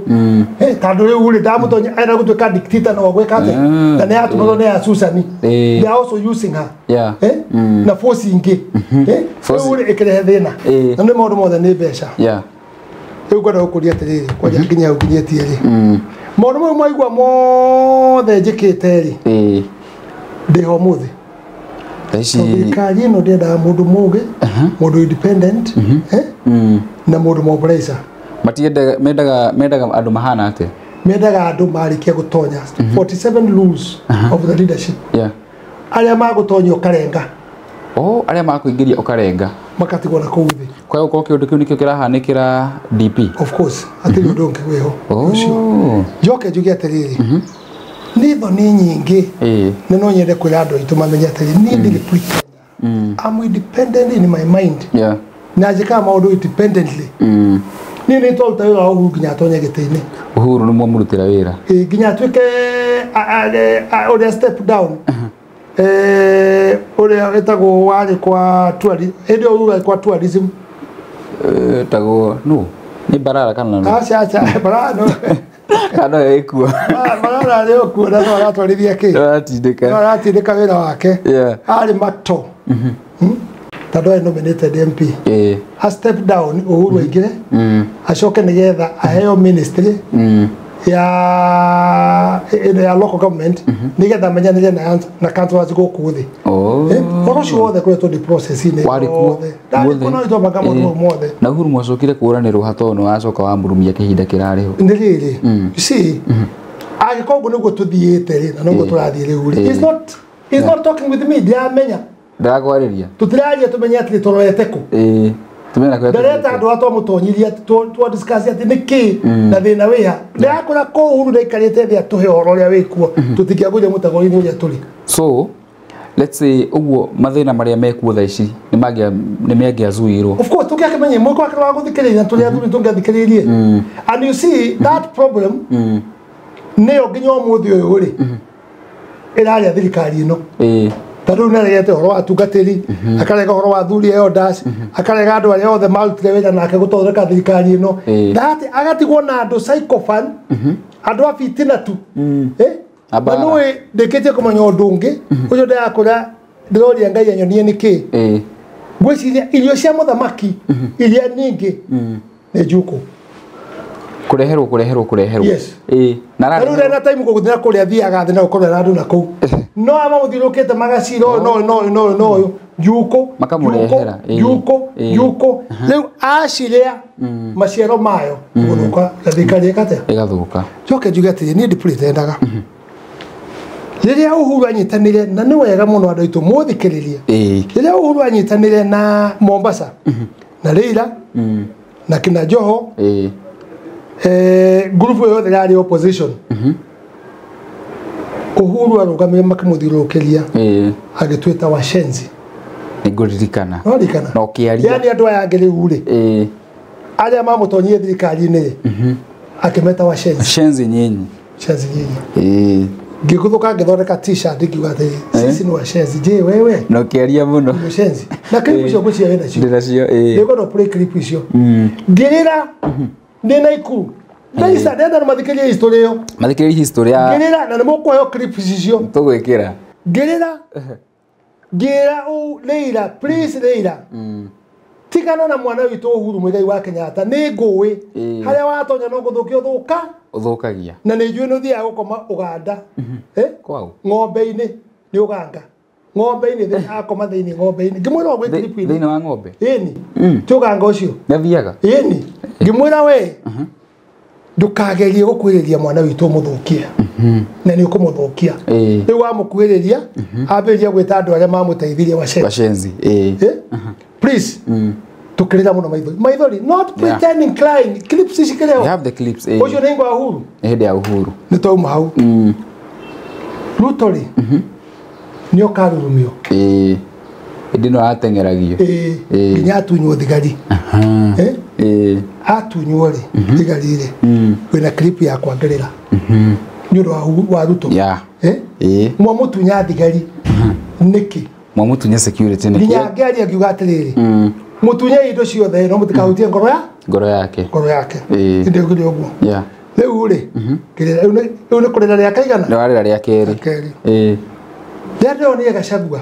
tondũ rĩu rĩ ndamũtonya ena gũtuĩka dictator no gwĩka atĩa, na nĩ atũmĩrwo nĩ ya Susan. They are also using her na force ingĩ. Rĩu rĩ ĩkĩrehe thĩna, na nĩ maũndũ mothe nĩ mbeca. Rĩu ngwenda gũkũria atĩrĩrĩ, kwanja nginya ũkinyĩtie rĩ, maũndũ mau maigua mothe njĩkĩte rĩ, ndĩho ũmũthĩ. Thirikari ĩno ndĩendaga mũndũ mũgĩ, mũndũ independent, na mũndũ mobilizer. Matiendaga, mendaga andũ mahana atĩa? Mendaga andũ marĩkia gũtonya 47 rules of the leadership. Arĩa magũtonya ũkarenga. Oh, arĩa makũingĩria ũkarenga. Makatigwo na kũu thĩ. Kwa hiyo kĩũndũ kĩu nĩkĩo kĩrahanĩkĩra DP. Of course, hatirĩ ũndũ ũngĩ wĩho. Ũcio. Njoke njuge atĩrĩrĩ, nĩ thoni nyingĩ, na no nyende kwĩra andũ aitũ mamenye atĩrĩrĩ, niĩ ndirĩ pretender. I'm independent in my mind. Na njĩkaga maũndũ independently. Niĩ nĩ twaruta wĩra wa Uhuru nginya atonye gĩtĩ-inĩ. Uhuru nĩ mwamũrutĩra wĩra? Nginya atuĩke ũrĩa step down. Ũrĩa wĩtagwo warĩ kwa tourism, hĩndĩ ĩyo Uhuru arĩ kwa tourism. Tagwo nũ? Nĩ Barara kana nũ? Aca, aca, Barara no. Kana ĩkuo. Barara arĩ o kuo na no aratwarithia kĩ? No aratindĩka. No aratindĩka wĩra wake. Arĩ mato. Tondũ arĩ nominated MP. A step down Uhuru aingĩre, acoke nĩgetha aheo ministry ya local government, nĩgetha amenyanĩre na councillors gũkũ thĩ. Ũhoro ũcio wothe koretwo ndĩ process-inĩ wothe. Ndarĩ kuo no nĩtwambaga maũndũ mau mothe. Na Uhuru mwacokire kũranĩrwo ha tondũ nĩwacoka wamũrumia kĩhinda kĩrarĩho. Nĩ rĩrĩ, you see, angĩkorwo ũguo nĩguo tũthiĩte rĩ, na noguo tũrathiĩ rĩu rĩ, he's not talking with me, ndiramenya. Ndĩrakwarĩria. Tũtiraria tũmenye atĩrĩ tũrorete kũ. Ndareta andũ a twamũtonyirie twa discuss atĩ nĩkĩ na thĩna wĩha. Ndĩrakora kũu Uhuru ndaikarĩte thĩ atũhe ũhoro ũrĩa wĩkuo, tũtingĩagũire mũtego-inĩ ũrĩa tũrĩ. So let's say ũguo mathĩna marĩa mekuo thaa ici nĩ mangĩazuirwo. Of course tũngĩakĩmenye mwĩko wake wa gũthikĩrĩria tũrĩ athuri tũngĩathikĩrĩirie. And you see that problem nĩyo nginya ũmũthĩ ũyũ rĩ ĩrarĩa thirikari ĩno. Tondũ rĩu nĩaregete ũhoro wa atungatĩri, akarega ũhoro wa athuri elders, akarega andũ arĩa othe marutire wĩra nake gũthondeka thirikari ĩno. That agatigwo na andũ sycophant, andũ a fitina tu. Na nĩũĩ ndĩkĩtie kũmenya ũndũ ũngĩ, ũcio ndĩrakũra ndĩroria Ngai anyonie nĩkĩ. Ngwĩciria irio cia mũthamaki iria nyingĩ nĩ njukũ. Kũreherwo. Yes. Na rĩu rĩna time gũgũthiĩ na kũrĩa athiaga thĩ na gũkorwo na andũ na kũu. No amamũthiũrũrũkĩte magacira ũyũ no no ũyũ njukũ makamũrehera njukũ. Rĩu acirĩa maciaro mayo gũthũka na thirikari ĩka atĩa? Ĩgathũka. Njoke njuge atĩrĩ, niĩ ndipretendaga. Rĩrĩa Uhuru anyitanĩire, na nĩ wega mũno andũ aitũ mũthikĩrĩrie. Rĩrĩa Uhuru anyitanĩire na Mombasa na Raila na kina Joho, ngurubu yothe yarĩ opposition, Uhuru arũgamire makĩmũthiũrũrũkĩria agĩtuĩta washenzi. Nĩngũririkana. Nĩwaririkana? Na ũkĩaria. Yani andũ aya angĩ rĩu rĩ, arĩa mamũtonyire thirikari-inĩ rĩ, akĩmeta washenzi. Shenzi nyinyi. Shenzi nyinyi. Ngĩgũthũka ngĩthondeka t-shirt ngiuga atĩrĩ, sisi ni washenzi, je wewe? Na ũkĩaria mũno. Mshenzi. Na clip icio ngwĩciria wĩna cio. Ndĩnacio, Nĩngwenda play clip icio. Ngĩrĩra ndĩ Naikuru. Ndaisa ndenda mathikĩrĩrie history ĩyo. Mathikĩrĩrie history ya ngĩrĩra na nĩ mũkũheo clips icio. Tũgwĩkĩra. Ngĩrĩra. Ngĩra ũ Leila, please Leila. Tigana na mwana witũ Uhuru Muigai wa Kenyatta nĩ ngũĩ. Harĩa watonya no gũthũkia ũthũka. Ũthũkagia. Na nĩ njũĩ nĩ ũthiaga gũkoma Ũganda. Kwao. Ng'ombe-inĩ nĩ Ũganga. Ng'ombe-inĩ akoma thĩinĩ ng'ombe-inĩ. Ngĩmwĩra ũguo clip-inĩ. Thĩinĩ wa ng'ombe? Ĩni. Ti Ũganga ũcio. Nĩathiaga? Ĩni. Ngĩmwĩra we ndũkagerie gũkuhĩrĩria mwana witũ ũmũthũkie. Na nĩ ũkũmũthũkia. Rĩu wamũkuhĩrĩria ambĩrĩria gwĩta andũ arĩa mamũteithirie washenzi. Please. Tukirira muno maithori. Maithori, not pretending crying. Clips ici kĩrĩho. You have the clips. Ũcio nĩ ngwa Uhuru. Nĩ hĩndĩ ya Uhuru. Nĩ twauma hau. Ruto rĩ, nĩ ũkarurumio. Hĩndĩ ĩno ateng'eragio. Nginya atunywo thigari. Atunywo rĩ, thigari rĩ, wĩna clip yakwa ngĩrĩra. Nĩ ũndũ wa Ruto. Mwamũtunya thigari nĩkĩ? Mwamũtunya security nĩkĩ? Nginya ngĩaria ngiuga atĩrĩrĩ, mũtunye indo ciothe no mũtikahutie ngoro ya ngoro yake. Ngoro yake. Ndĩugire ũguo. Rĩu rĩ, rĩu nĩ kũrĩra rĩa kaigana? Nĩ warĩra rĩa kerĩ. Rĩrĩa ndĩronire Gachagua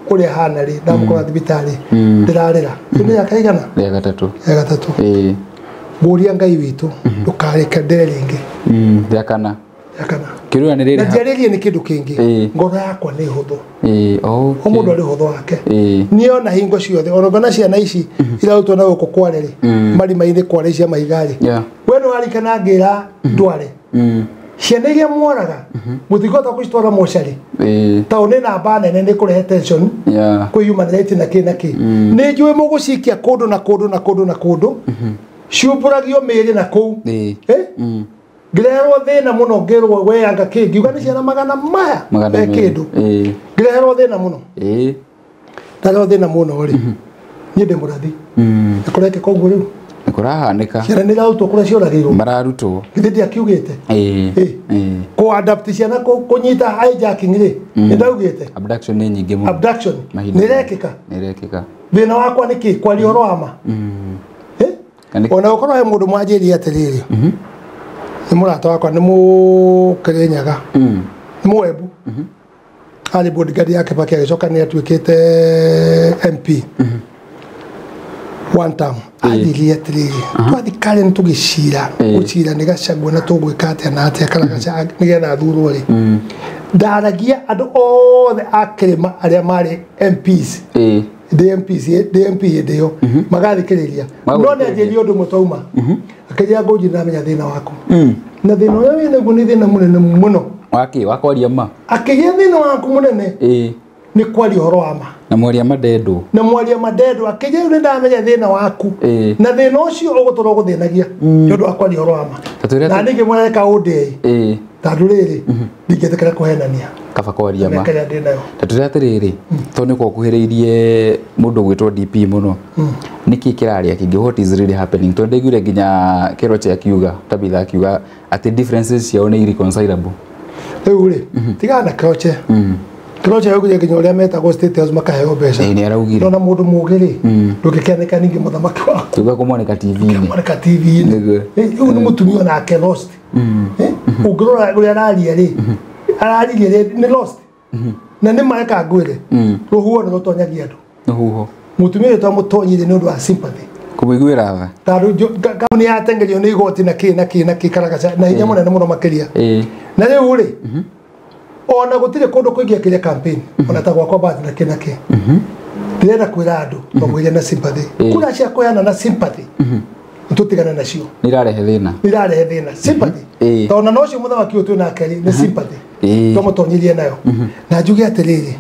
ũrĩa ahana rĩ, ndamũkora thibitarĩ, ndĩrarĩra. Rĩu nĩ rĩa kaigana? Rĩa gatatũ. Rĩa gatatũ. Ngũria Ngai witũ ndũkareke ndĩre rĩngĩ. Rĩa kana. Rĩa kana. Kĩrũa nĩ rĩrĩ. Na njiarĩrie nĩ kĩndũ kĩngĩ. Ngoro yakwa nĩ hũthũ. O mũndũ arĩ ũhũthũ wake. Niĩ ona hingo ciothe ona ngona ciana ici irarutwo na gũkũ kware rĩ, marima-inĩ kware cia mahiga rĩ. We nĩ warikana ngĩra ndware. Ciana iria mworaga mũtingĩhota gũcitwara mocarĩ. Tondũ nĩ namba nene nĩ kũrehe tension. Kwĩ human rights na kĩ na kĩ. Nĩ njũĩ mũgũcikia kũndũ na kũndũ na kũndũ na kũndũ. Ciumbũragio mĩĩrĩ na kũu. Ngĩreherwo thĩna mũno ngĩrwo we anga kĩ ngiuga nĩ ciana magana maya me kĩndũ. Ngĩreherwo thĩna mũno. Ndareherwo thĩna mũno rĩ, niĩ ndĩ mũrathi. Nĩ kũrekĩka ũguo rĩu? Nĩ kũrahanĩka. Ciana nĩ irarutwo kũrĩa cioragĩirwo. Mararutwo. Githĩ ndiakiugĩte? Kũ adapt ciana kũnyita hijacking rĩ, nĩ ndaugĩte. Abduction nĩ nyingĩ mũno. Abduction nĩ irekĩka. Nĩ irekĩka. Thĩna wakwa nĩ kĩ? Kwaria ũhoro wa ma. Ona gũkorwo he mũndũ mwanjĩrire atĩrĩrĩ, nĩ mũrata wakwa nĩ mũkĩrĩnyaga, nĩ mũembu, arĩ bodyguard ya Kibaki agĩcoka nĩ atuĩkĩte MP one term. Anjĩrire atĩrĩrĩ, twathiĩ Karen tũgĩcira, gũcira nĩ Gachagua na tũgwĩka atĩa na atĩa kana Gachagua nĩgetha athurwo rĩ, ndaragia andũ othe a kĩrĩma arĩa marĩ MPs, ndĩ MPs, ndĩ MP hĩndĩ ĩyo, magathikĩrĩria. No nĩ anjĩrire ũndũ ũmwe twauma, akĩnjĩra Ngũnji ndĩramenya thĩna waku. Na thĩna ũrĩa wĩ naguo nĩ thĩna mũnene mũno. Wakĩ? Wa kwaria ma? Akĩgĩa thĩna waku mũnene nĩ kwaria ũhoro wa ma. Na mwaria mandendwo. Na mwaria mandendwo. Akĩnjĩra rĩu nĩ ndamenya thĩna waku. Na thĩna ũcio ũgũtũra ũgũthĩnagia nĩ ũndũ wa kwaria ũhoro wa ma. Na niĩ ngĩmwĩra reka ũndĩe. Tondũ rĩrĩ, ndingĩtĩkĩra kũhenania. Kaba kwaria ma. Kĩrĩa ndĩ nayo. Ta tũrĩa atĩrĩrĩ, tondũ nĩ kwakuhĩrĩirie mũndũ ũgwĩtwo DP mũno. Nĩkĩ kĩrarĩa kĩngĩ? What is really happening? Tondũ ndaiguire nginya Keroche akiuga, Tabitha akiuga atĩ differences ciao nĩ irreconcilable. Rĩu rĩ, tigana na Keroche. Keroche augire nginya ũrĩa metagwo State House makaheo mbeca. Nĩ araugire. No na mũndũ mũũgĩ rĩ, ndũngĩkĩanĩka ningĩ mũthamaki waku. Tuga kũmoneka TV-inĩ. Kũmoneka TV-inĩ. Rĩu nĩ mũtumia onake lost. Ũngĩrora ũrĩa araria rĩ, araririe rĩ, nĩ lost. Na nĩ mareka ngwĩre, rũhuho nĩ rũtonyagia andũ. Rũhuho. Mũtumia ũyũ twamũtonyire nĩ ũndũ wa sympathy. Kũmũiguĩra tha. Tondũ kambuni yateng'erio nĩ igoti na kĩ na kĩ na kĩ Karagaca na hinya mũnene mũno makĩria. Na rĩu rĩ, ona gũtirĩ kũndũ kũingĩ akĩria campaign, ona ta gwakwa Bahati na kĩ na kĩ. Ndĩrenda kwĩra andũ twamũgeria na sympathy. Kura cia kũheana na sympathy, tũtigane nacio. Nĩ irarehe thĩna. Nĩ irarehe thĩna. Sympathy. Tondũ na ũcio mũthamaki ũyũ twĩ nake rĩ, nĩ sympathy. Twamũtonyirie nayo. Na njuge atĩrĩrĩ,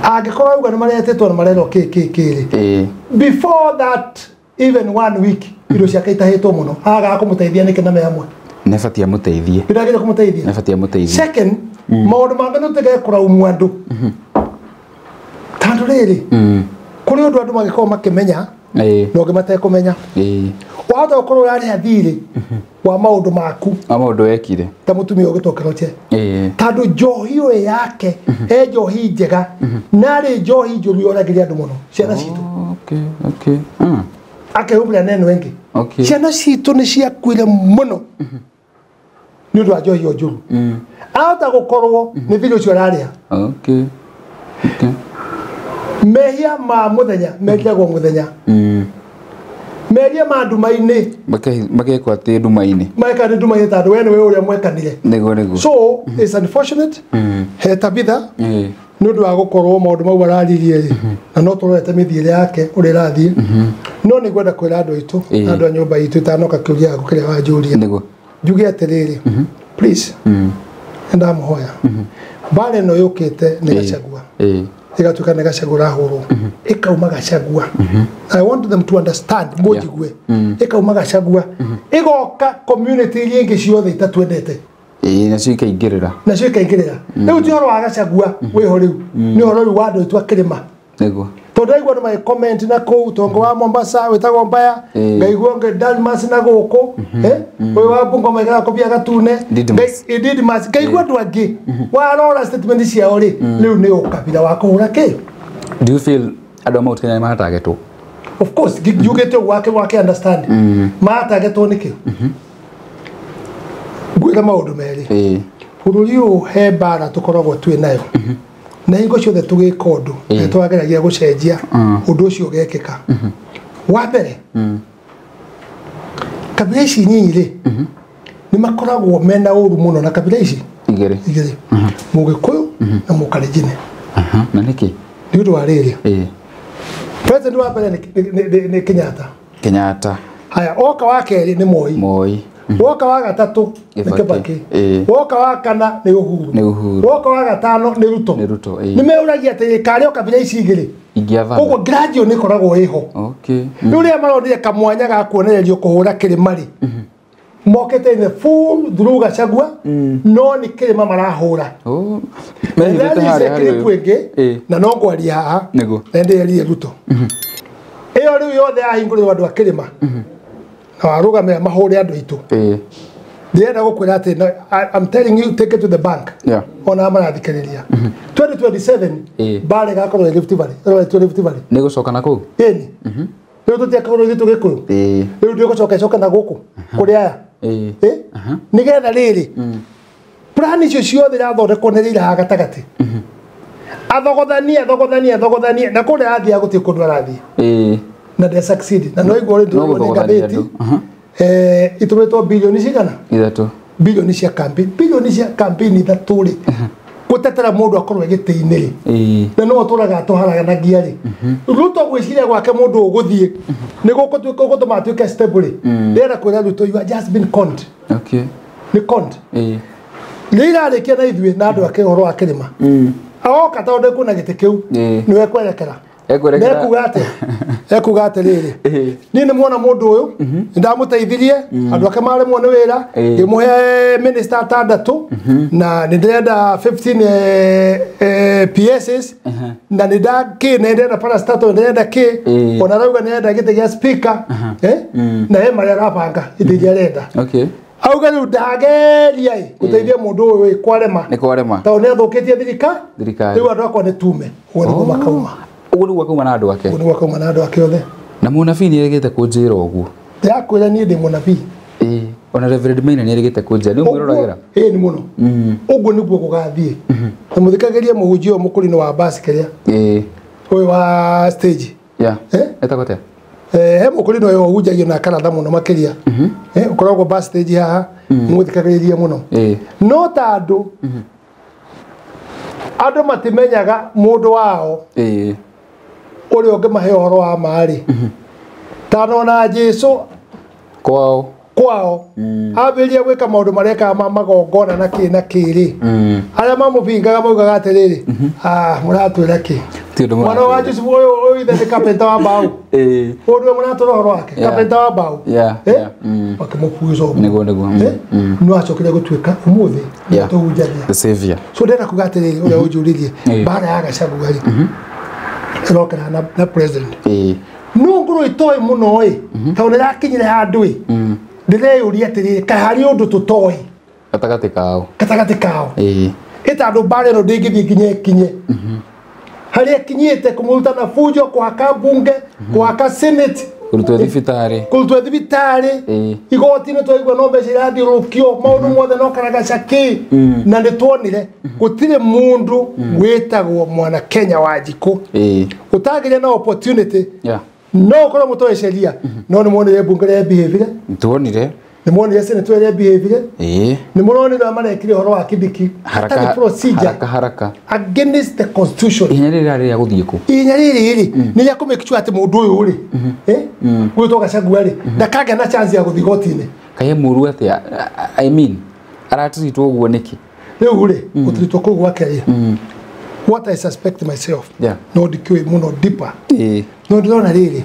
angĩkorwo auga nĩ maretĩtwo na marerwo kĩ kĩ kĩ rĩ, before that even one week indo ciake itahĩtwo mũno, agaga kũmũteithia nĩkĩ na me hamwe? Nĩ batiĩ amũteithie. Ndĩragĩrĩire kũmũteithia. Nĩ batiĩ amũteithie. Second, maũndũ mangĩ nĩ tũtige kũraumu andũ. Tondũ rĩrĩ, kũrĩ ũndũ andũ mangĩkorwo makĩmenya na ũngĩ matekũmenya. Wahota gũkorwo ũrarĩha thirĩ wa maũndũ maku. Wa maũndũ wekire. Ta mũtumia ũgĩtwo Keroche. Tondũ njohi ĩyo yake, e njohi njega, na arĩ njohi njũru yoragĩria andũ mũno, ciana citũ. Okay, okay. Akehumbĩra na ĩno ĩngĩ. Okay. Ciana citũ nĩ ciakuire mũno nĩ ũndũ wa njohi ĩyo njũru. Ahota gũkorwo nĩ thirĩ ũcio ararĩha. Okay. Okay. Mehia ma mũthenya mekagwo mũthenya. Mehia ma nduma-inĩ Makekwo atĩ nduma-inĩ. Meka nĩ nduma-inĩ tondũ we nĩwe ũrĩa mwekanire. Nĩguo nĩguo. So it's unfortunate. He Tabitha nĩ ũndũ wa gũkorwo maũndũ mau araririe rĩ, na no tũrorete mĩthiĩre yake ũrĩa ĩrathiĩ. No nĩ ngwenda kwĩra andũ aitũ na andũ a nyũmba itũ itanoka kĩũria gĩaku kĩrĩa wanjũria. Nĩguo. Njuge atĩrĩrĩ, please, nĩndamũhoya. Mbara ĩno yũkĩte nĩ Gachagua. Ĩgatuĩka nĩ Gachagua ũrahũrwo. Ĩkauma Gachagua. I want them to understand, mũnjigue. Ĩkauma Gachagua. Ĩgoka community iria ingĩ ciothe itatwendete. Nacio ikaingĩrĩra. Nacio ikaingĩrĩra. Rĩu ti ũhoro wa Gachagua wĩho rĩu. Nĩ ũhoro rĩu wa andũ aitũ a kĩrĩma. Nĩguo. Tondũ ndaigua andũ magĩ-comment na kũu Tongo wa Mombasa wĩtagwo Mbaya, ngaigua ũngĩ Dalmas na gũkũ, ũyũ wa Bungoma aigara kobia gatune, Didmas, ngaigua andũ angĩ warora statement ciao rĩ, rĩu nĩ ũkabira wa kũhũra kĩ. Do you feel andũ a Mount Kenya nĩ maratargetwo? Of course, njugĩte ũguo wake understand. Maratargetwo nĩkĩ? Ngwĩra maũndũ merĩ. Bũrũri ũyũ he mbara tũkoragwo twĩ nayo. Na hingo ciothe tũgĩka ũndũ nĩ twageragia gũcenjia ũndũ ũcio ũgekĩka. Wa mbere, kabira ici nyinyi rĩ, nĩ makoragwo mena ũru mũno na kabira ici igĩrĩ. Mũgĩkũyũ na Mũkalenjin. Na nĩkĩ? Nĩ ũndũ wa rĩrĩ. President wa mbere nĩ Kenyatta. Kenyatta. Haya, oka wa kerĩ nĩ Moi. Woka wa gatatũ nĩ Kibaki. Woka wa kana nĩ Uhuru. Woka wa gatano nĩ Ruto. Nĩ meũragia atĩ karĩ o kabira ici igĩrĩ. Ingĩathana. Koguo gradual nĩ ĩkoragwo ĩho. Okay. Rĩu rĩrĩa maronire kamwanya ga kuonererio kũhũra kĩrĩma rĩ, mokĩte in the full through Gachagua, no nĩ kĩrĩma marahũra. Mehithĩte harĩa harĩ ĩngĩ na no ngwaria haha. Nĩguo. Na ndĩrerie Ruto. Ĩyo rĩu yothe yahingũrĩrwo andũ a kĩrĩma. Na warũgamĩra mahũre andũ aitũ. Ndĩrenda gũkwĩra atĩ I'm telling you, take it to the bank. Ona marathikĩrĩria. 2027 mbara ĩgakorwo ĩ Rift Valley. Ĩroretwo Rift Valley. Nĩ gũcoka na kũu? Ĩni. Rĩu tũtiakorwo ithuĩ tũgĩkũyũ. Rĩu ndĩgũcoka ĩcoke na gũkũ kũrĩ aya. Nĩgetha rĩrĩ plan icio ciothe irathondekwo nĩ rĩira haha gatagatĩ. Athogothanie na kũrĩa arathiĩ gũtirĩ kũndũ arathiĩ. Na they succeed. Na no igwo rĩ nĩ ngathĩti. Itũmĩtwo bilioni cigana? Ithatũ. Bilioni cia campaign. Bilioni cia campaign ithatũ rĩ. Gũtetera mũndũ akorwo gĩtĩ-inĩ rĩ. Na no tũraga tũharaganagia rĩ. Ruto gwĩciria gwake mũndũ ũgũthiĩ nĩ gũgũtuĩka gũtũma atuĩke stable rĩ. Ndĩrenda kwĩra Ruto you are just been conned. Okay. Nĩ conned. Rĩrĩa arĩkia na ithuĩ na andũ ake ũhoro wa kĩrĩma. Aoka tondũ ndekuona gĩtĩ kĩu nĩwe kwerekera. Ekuga atĩrĩrĩ, niĩ nĩ muona mũndũ ũyũ nĩndamũteithirie andũ ake maremwo nĩ wĩra ngĩmũhe minister atandatũ na nĩ ndĩrenda 15 PSs na nĩ ndakĩ nĩ ndĩrenda parastatal nĩ ndĩrenda kĩ ona arauga nĩ arenda gĩtĩ gĩa speaker na he marĩa arabanga itĩ iria arenda. Auga rĩu ndageria gũteithia mũndũ ũyũ kwarema. Nĩ kwarema. Tondũ nĩ athũkĩtie thirikari. Rĩu andũ akwa nĩ tume. Ũguo nĩguo makauma. Ũguo nĩguo akauma na andũ ake. Ũguo nĩguo akauma na andũ ake othe. Na mũnabii nĩ erĩgĩte kũnjĩra ũguo. Ndĩrakwĩra niĩ ndĩ mũnabii. Ona Reverend Maina nĩ erĩgĩte kũnjĩra. Nĩ ũmwĩroragĩra? Ĩĩ nĩ mũno. Ũguo nĩguo gũgathiĩ. Na mũthikagĩrie mũhunjia ũyũ mũkũrinũ wa basi kĩrĩa. Ũyũ wa stage. Etagwo atĩa? He mũkũrinũ ũyũ ũhunjagia na akaratha mũno makĩria. Ũkoragwo bus stage haha mũthikagĩrĩrie mũno. No ta andũ andũ matimenyaga mũndũ wao ũrĩa ũngĩmahe ũhoro wa ma rĩ. Tano na Jesu kwao ambĩrĩria gwĩka maũndũ marĩa ekaga ma magongona na kĩ na kĩ rĩ, arĩa mamũbingaga maugaga atĩrĩrĩ, mũratwĩra kĩ? Mwana wa Jusufu ũyũ ithe nĩ kapenta wa mbaũ. Ũyũ nĩwe mũratwĩra ũhoro wake, kapenta wa mbaũ. Makĩmũbuica ũguo. Nĩguo. No acokire gũtuĩka ũmũthĩ tũhunjagia. The savior. So ndĩrenda kuga atĩrĩrĩ, ũrĩa ũnjũririe, mbara ya Gachagua rĩ, ĩrokera na president. No ngorwo itoĩ mũno ĩ, tondũ nĩrakinyire handũ ĩ, ndĩreyũria atĩrĩrĩ, kaĩ harĩ ũndũ tũtoĩ gatagatĩ kao. Gatagatĩ kao. Ĩ tondũ mbara ĩno ndĩngĩthiĩ nginya ĩkinye harĩa ĩkinyĩte kũmũruta na fujo, kũhaka mbunge, kũhaka senate. Kũrutwo thibitarĩ. Kũrutwo thibitarĩ. Igoti-inĩ twaigua no mbeca irathiũrũrũkio maũndũ mothe no karagaca kĩ na nĩ tuonire gũtirĩ mũndũ wĩtagwo mwana Kenya wa Njikũ ũtangĩgĩa na opportunity no ũkorwo mũtoĩ sheria no nĩ muonire mbunge rĩa behavior tuonire nĩ muonire senate rĩa behavior nĩ muronire ũrĩa marekire ũhoro wa Kibiki haraka haraka haraka against the constitution. Ihenya rĩrĩ rĩrĩa gũthiĩ kũ ihenya rĩrĩ rĩ nĩ rĩa kũ make sure atĩ mũndũ ũyũ rĩ gwĩtwo Gachagua rĩ ndakagĩa na chance ya gũthiĩ igoti-inĩ. Kaĩ mũru atĩa? I mean aratiritwo ũguo nĩkĩ? Rĩu rĩ gũtiritwo kũu gwake rĩ what I suspect myself no ndikĩũĩ mũno deeper no ndĩrona rĩrĩ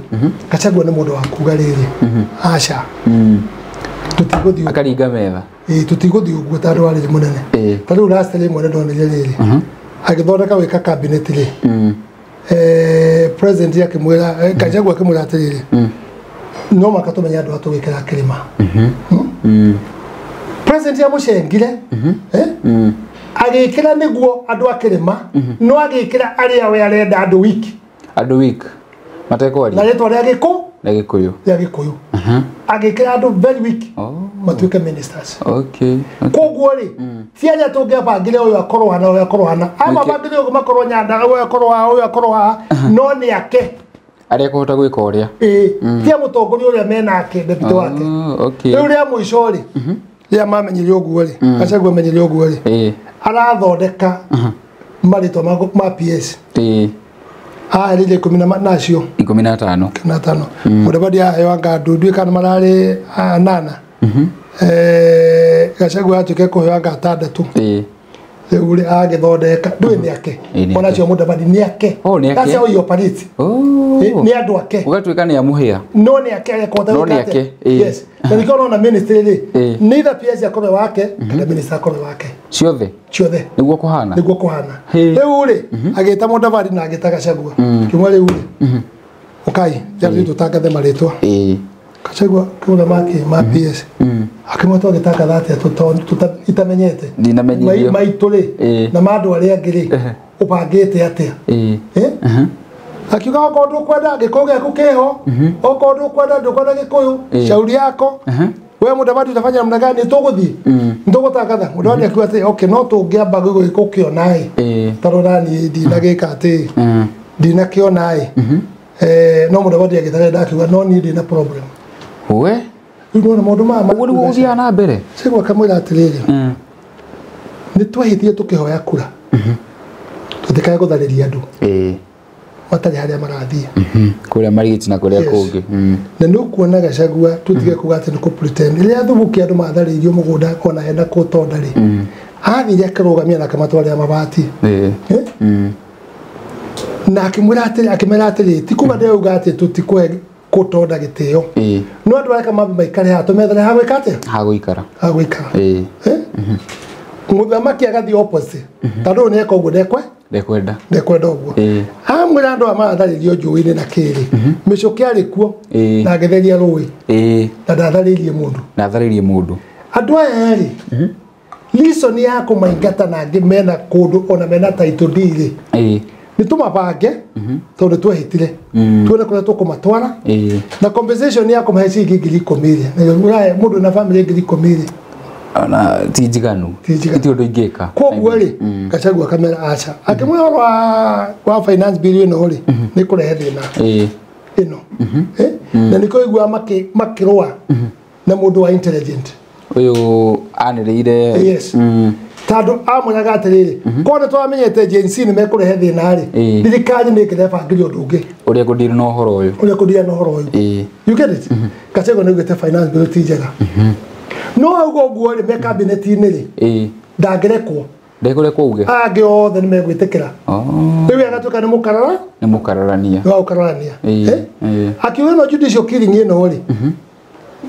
Gachagua nĩ mũndũ wa kuga rĩrĩ aca tũtigũthiĩ akaringa metha tũtigũthiĩ ũguo tondũ warĩ mũnene ta rĩu last rĩmwe nĩndonire rĩrĩ agĩthondeka gwĩka cabinet rĩ president akĩmwĩra Gachagua akĩmwĩra atĩrĩrĩ no maka tũmenye andũ a tũgĩkĩra kĩrĩma. President amũcengire agĩkĩra nĩguo andũ a kĩrĩma no agĩkĩra arĩa we arenda andũ wiki andũ week matekwaria na rĩtwa rĩa Gĩkũyũ rĩa Gĩkũyũ rĩa Gĩkũyũ agĩkĩra andũ very weak matuĩke ministers. Okay. Koguo rĩ ti arĩa tũngĩabangire ũyũ akorwo hana ũyũ akorwo hana amabangire ũguo makorwo Nyandarua ũyũ akorwo haha ũyũ akorwo haha no nĩ ake arĩa kũhota gwĩka ũrĩa ti a mũtongoria ũrĩa menake deputy wake. Rĩu rĩa mũico rĩ rĩrĩa mamenyire ũguo rĩ Gachagua amenyire ũguo rĩ arathondeka marĩtwa ma PS aherire 10 nacio 15 15 Mudavadi aheo anga andũ ndiũĩ kana mararĩ anana Gachagua atuĩke kũheo anga atandatũ rĩu rĩ agĩthondeka ndũĩ nĩ ake onacio Mudavadi nĩ ake. That's how he operates. Nĩ andũ ake ũgatuĩka nĩ amũhĩa no nĩ ake arĩa kũhota gwĩka atĩa. Yes na nĩkĩo ũrona ministry rĩ neither PS akorwo wake kana minister akorwo wake ciothe ciothe nĩguo kũhana nĩguo kũhana. Rĩu rĩ agĩta Mudavadi na agĩta Gachagua kĩmwe rĩu rĩ ũkai rĩu tũtangathe marĩtwa Gachagua kĩmwe make ma PS akĩmwe twagĩtangatha atĩa itamenyete maitũ rĩ na ma andũ arĩa angĩ rĩ ũbangĩte atĩa akiuga okorwo ndũkwenda Gĩkũyũ gĩaku kĩho okorwo ndũkwenda Gĩkũyũ shauri yako we Mudavadi utafanya namna gani tũgũthiĩ nĩtũgũtangatha. Mudavadi akiuga atĩ okay no tũngĩamba gũkĩona ĩ tondũ naniĩ ndinagĩka atĩ ndinakĩona ĩ no Mudavadi agĩtarenda akiuga no niĩ ndĩna problem. We rĩu nĩwona maũndũ maya ũguo nĩguo gũthiaga na mbere. Gachagua akamwĩra atĩrĩrĩ nĩ twahĩtire tũkĩhoya kura tũtikae gũtharĩria andũ matarĩ harĩa marathiĩ kũrĩa Marigiti na kũrĩa kũngĩ na nĩ ũkuona Gachagua tũtige kuga atĩ nĩ kũ pretend rĩrĩa Thubuki andũ matharĩirio mũgũnda ona hena kũtonda rĩ athire akĩrũgamia na akĩmatwarĩra mabati na akĩmwĩra atĩrĩ akĩmera atĩrĩ ti kuga ndĩrauga atĩ tũtikũhe kũtonda gĩtĩo no andũ arĩa mambe maikare haha tũmethere ha gwĩka atĩa ha gũikara ha gũikara mũthamaki agathiĩ opposite tondũ ũyũ nĩeka ũguo ndekwenda ndekwenda ũguo amwĩra andũ aya maratharĩrio njũĩ-inĩ na kĩrĩ mĩcũkĩ arĩ kuo na agĩtheria rũĩ na ndatharĩirie mũndũ ndatharĩirie mũndũ andũ aya rĩ reason ya kũmaingata na angĩ mena kũndũ ona mena title deed rĩ nĩ tũmabange tondũ twehĩtire tuone kũrĩa tũkũmatwara na compensation ya kũmahe ciringi 10,000 rĩ mũndũ na family 10,000 rĩ ona ti njiganu ti ũndũ ingĩka koguo rĩ Gachagua akamera aca akĩmwĩra ũhoro wa finance bill ĩno rĩ nĩ kũrehe thĩna ĩno na nĩkĩo ũiguaga makĩrũa na mũndũ wa intelligent ũyũ anĩrĩire yes tondũ amwĩraga atĩrĩrĩ korwo nĩ twamenyete Gen Z nĩ mekũrehe thĩna rĩ thirikari nĩ ĩngĩrebangire ũndũ ũngĩ ũrĩa kũndiri na ũhoro ũyũ ũrĩa kũndira na ũhoro ũyũ you get it Gachagua nĩ augĩte finance bill ti njega no auga ũguo rĩ me cabinet-inĩ rĩ ndangĩrekwo ndekũrekwo uge angĩ othe nĩ megwĩtĩkĩra rĩu agatuĩka nĩ mũkarara nĩ mũkararania nĩ wa gũkararania akiuga ĩno judicial killing ĩno rĩ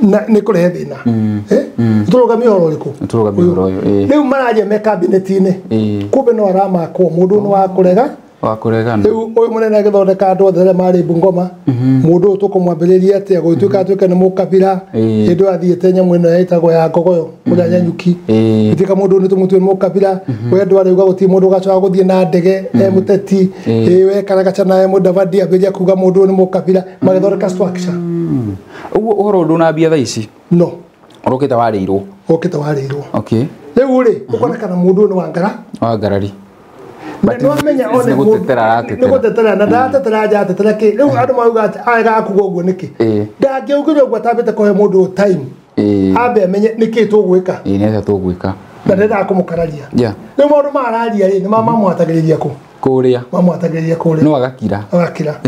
na nĩ kũrehe thĩna tũrũgamie ũhoro ũrĩkũ tũrũgamie ũhoro ũyũ rĩu mararia me cabinet-inĩ kumbe no aramakwo mũndũ nĩ wa kũrega Wa kũregana. Rĩu ũyũ mũnene agĩthondeka andũ othe arĩa marĩ Bungoma, mũndũ ũyũ tũkũmwambĩrĩria atĩa gũgĩtuĩka atuĩke nĩ mũkabira, hĩndĩ ĩyo athiĩte nyamũ ĩno ĩtagwo ya ngogoyo kũrĩa Nyanyuki, gũtuĩka mũndũ ũyũ nĩ tũmũtue nĩ mũkabira, we andũ arauga gũtirĩ mũndũ ũgacoka gũthiĩ na ndege e mũteti, we Karagacha na e Mũdavadi ambĩrĩria kuga mũndũ ũyũ nĩ mũkabira, magĩthondeka structure. Ũguo ũhoro ndũnambia thaa ici? No. Ũrokĩte warĩirwo. Ũkĩte warĩirwo. Okay. Rĩu rĩ, ũkonekana mũndũ ũyũ nĩ wa ngara. Wa ngarari. Nĩwamenya one nĩ gũtetera aratetera. Nĩ gũtetera na ndatetera nja atetera kĩ. Rĩu andũ marauga atĩ arega kuga ũguo nĩkĩ? Ndangĩaugire ũguo atambĩte kũhe mũndũ ũyũ time. Ambe amenye nĩkĩ tũgwĩka. Nĩ atĩa tũgwĩka. Na ndendaga kũmũkararia. Rĩu maũndũ maya araria rĩ, nĩ mamwatagĩrĩria kũ? Kũrĩa. Mamwatagĩrĩria kũrĩa. No agakira. Agakira.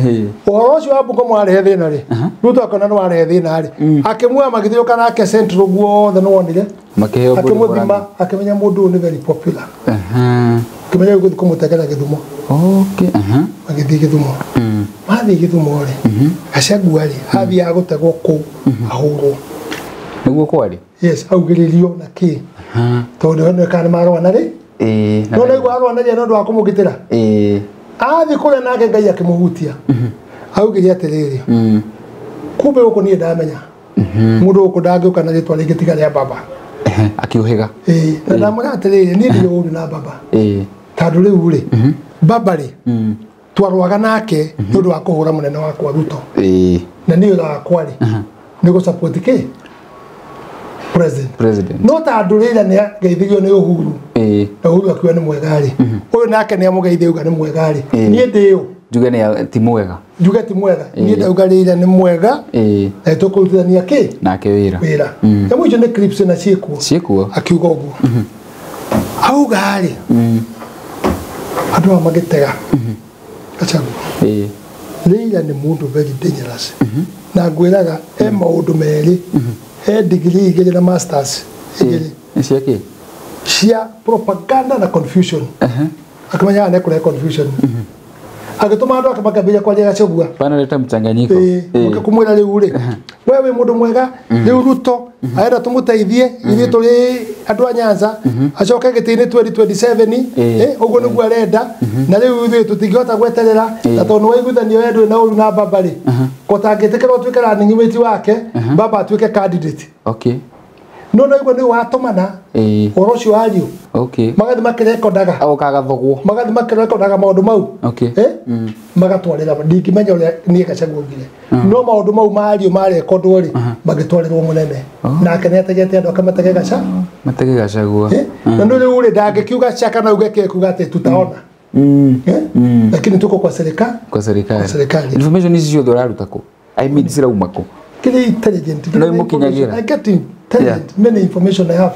Ũhoro ũcio wa Bungoma warehe thĩna rĩ, Ruto akona nĩ warehe thĩna rĩ, akĩmuoya magĩthiũka nake Central guothe nĩ wonire. Makĩheo mbũri Akĩmũthima, akĩmenya mũndũ ũyũ nĩ very popular. Akĩmenya rĩu gũthiĩ kũmũtegera Gĩthumo. Okay. Magĩthiĩ Gĩthumo. Mathiĩ Gĩthumo rĩ, Gachagua rĩ, athiaga gũtegwo kũu ahũrwo. Nĩguo kwarĩ? Yes, augĩrĩrio na kĩ. Tondũ nĩ kana marũa rĩ. No naigua arũa na rĩ nĩ ũndũ wa kũmũgitĩra. Athiĩ kũrĩa nake Ngai akĩmũhutia. Augire atĩrĩrĩ, kumbe gũkũ niĩ ndamenya. Mũndũ gũkũ ndangĩũka na rĩtwa rĩngĩ tiga rĩa baba. Akiuhiga. Na ndamwĩra atĩrĩrĩ, niĩ ndirĩ ũru na baba. Tondũ rĩu rĩ, baba rĩ, twarũaga nake nĩ ũndũ wa kũhũra mũnene wakwa Ruto. Na niĩ wĩra wakwa rĩ, nĩ gũ support kĩ? President. No tondũ rĩrĩa nĩ ageithirio nĩ Uhuru. Na Uhuru akiuga nĩ mwega rĩ. Ũyũ nake nĩ amũgeithia auga nĩ mwega rĩ. Niĩ ndĩ ũ? Njuge nĩ ti mwega. Njuge ti mwega. Niĩ ndauga rĩrĩa nĩ mwega. Na tũkũrutithania kĩ? Nake wĩra. Wĩra. Nyamũ icio nĩ clips na ciĩkuo. Ciĩkuo. Akiuga ũguo. Auga rĩ. Andũ aya magĩtega. Gachagua. Raila nĩ mũndũ very dangerous. Na ngwĩraga e maũndũ merĩ. E degree igĩrĩ na masters igĩrĩ. Cia kĩ? Cia propaganda na confusion. Akĩmenya nĩ kũrehe confusion. Agĩtũma andũ ake makambĩrĩria kwaria Gachagua. Panaleta mchanganyiko. Kumwĩra rĩu rĩ, we wĩ mũndũ mwega, rĩu Ruto arenda tũmũteithie, ithuĩ tũrĩ andũ a Nyanza, acoke gĩtĩ-inĩ 2027, ũguo nĩguo arenda, na rĩu ithuĩ tũtingĩhota gweterera, na tondũ nĩwaiguithanio we ndũrĩ na ũru na baba rĩ, ko tangĩtĩkĩra ũtuĩke running mate wake, baba atuĩke candidate. Okay. No naigua nĩ watũmana ũhoro ũcio wario. Okay. Magathiĩ makĩrekondaga. Ũkagathogwo. Magathiĩ makĩrekondaga maũndũ mau. Okay. Magatwarĩra ndingĩmenya ũrĩa niĩ Gachagua augire. No maũndũ mau mario marekondwo rĩ, magĩtwarĩrwo mũnene. Nake nĩ ategete andũ akamatege Gacha. Matege Gachagua. Na nĩ rĩu rĩ ndangĩkiuga Chaka na uge kĩ kuga atĩ tutaona. Lakini tuko kwa serikali. Kwa serikali. Kwa serikali. Information ici ciothe ũraruta kũ? I mean cirauma kũ? Kĩrĩ intelligent. No imũkinyagĩra. I get intelligent. Many information I have.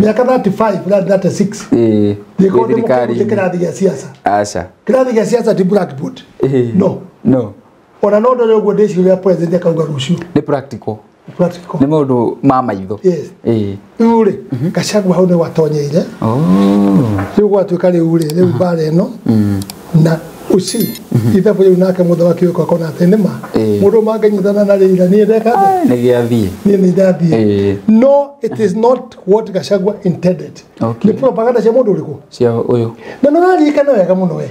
Miaka 35, 36. Thirikari. Kĩrathi gĩa siasa. Aca. Kĩrathi gĩa siasa ti blackboard. No. No. Ona no ndore ũguo ndĩciria president akauga rũciũ. Nĩ practical. Practical. Nĩ maũndũ ma maitho. Yes. Rĩu rĩ, Gachagua hau nĩ watonyeire. Rĩu gwatuĩka rĩu rĩ, rĩu mbara ĩno na uci ithabu rĩu nake mũthamaki ũyũ akona atĩ nĩ ma mũndũ mangĩnyitana na Raila niĩ ndeka nĩ gĩathiĩ. Niĩ nĩ ndathiĩ. No, it is not what Gachagua intended. Okay. Nĩ propaganda cia mũndũ ũrĩkũ? Cia ũyũ. Na nĩ ũraririkana wega mũno we.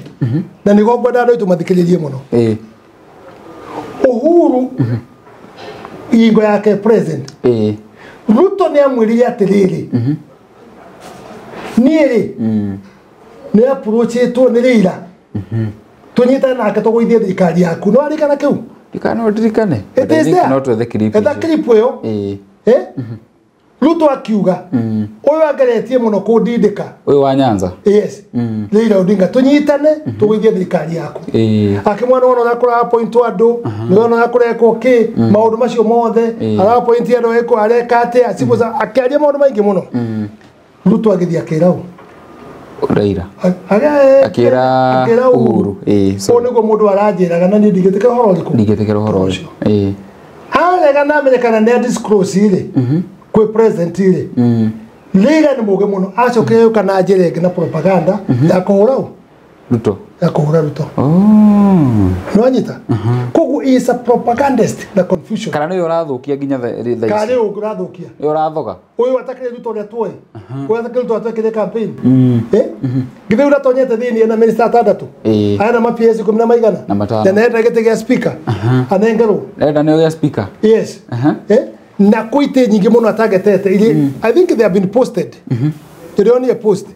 Na nĩguo ngwenda andũ aitũ mathikĩrĩrie mũno. Uhuru ingo yake president. Ruto nĩ amwĩrire atĩrĩrĩ, niĩ rĩ nĩ approachĩtwo nĩ Raila tũnyitane nake tũgũithie thirikari yaku. Nĩ waririkana kĩu? Ndikana ndirikane. It is there. No twethe clip. Etha clip ĩyo. Ruto akiuga ũyũ angeretie mũno kũndindĩka. Ũyũ wa Nyanza. Yes. Raila Odinga tũnyitane tũgũithie thirikari yaku. Akĩmwona wona ũrĩa kũra appoint andũ, nĩ wona ũrĩa kũrekwo kĩ, maũndũ macio mothe, ara appoint andũ eko areka atĩa, civil akĩaria maũndũ maingĩ mũno. Ruto agĩthiĩ akĩra ũ? Raila. Akĩra Uhuru. Ũũ nĩguo mũndũ aranjĩraga na niĩ ndingĩtĩkĩra ũhoro ũrĩkũ? Ndingĩtĩkĩra ũhoro ũcio. Arega na amenyekana nĩ disclose rĩ, kwĩ president rĩ. Raila nĩ mũũgĩ mũno, acokire gũka na njĩra ĩngĩ na propaganda ya kũhũra ũ? Ruto. Ya kũhũra Ruto. Nĩwanyita? Koguo he is a propagandist na confusion. Kana nĩwe ũrathũkia nginya thaa ici? Kana nĩwe ũrathũkia. Nĩwe ũrathoga. Ũyũ atakĩrĩ Ruto ũrĩa tuoĩ. Ũyũ atakĩrĩ Ruto atwekire campaign. Githĩ ũratonyete thĩinĩ ena minister atandatũ. Aya ma PS 10 na maigana. Na matano. Na nenda gĩtĩ gĩa speaker. Anengerwo. Nenda nĩo gĩa speaker. Yes. Na kwĩ itĩ nyingĩ mũno atagetete. I think they have been posted. Ndĩronire post.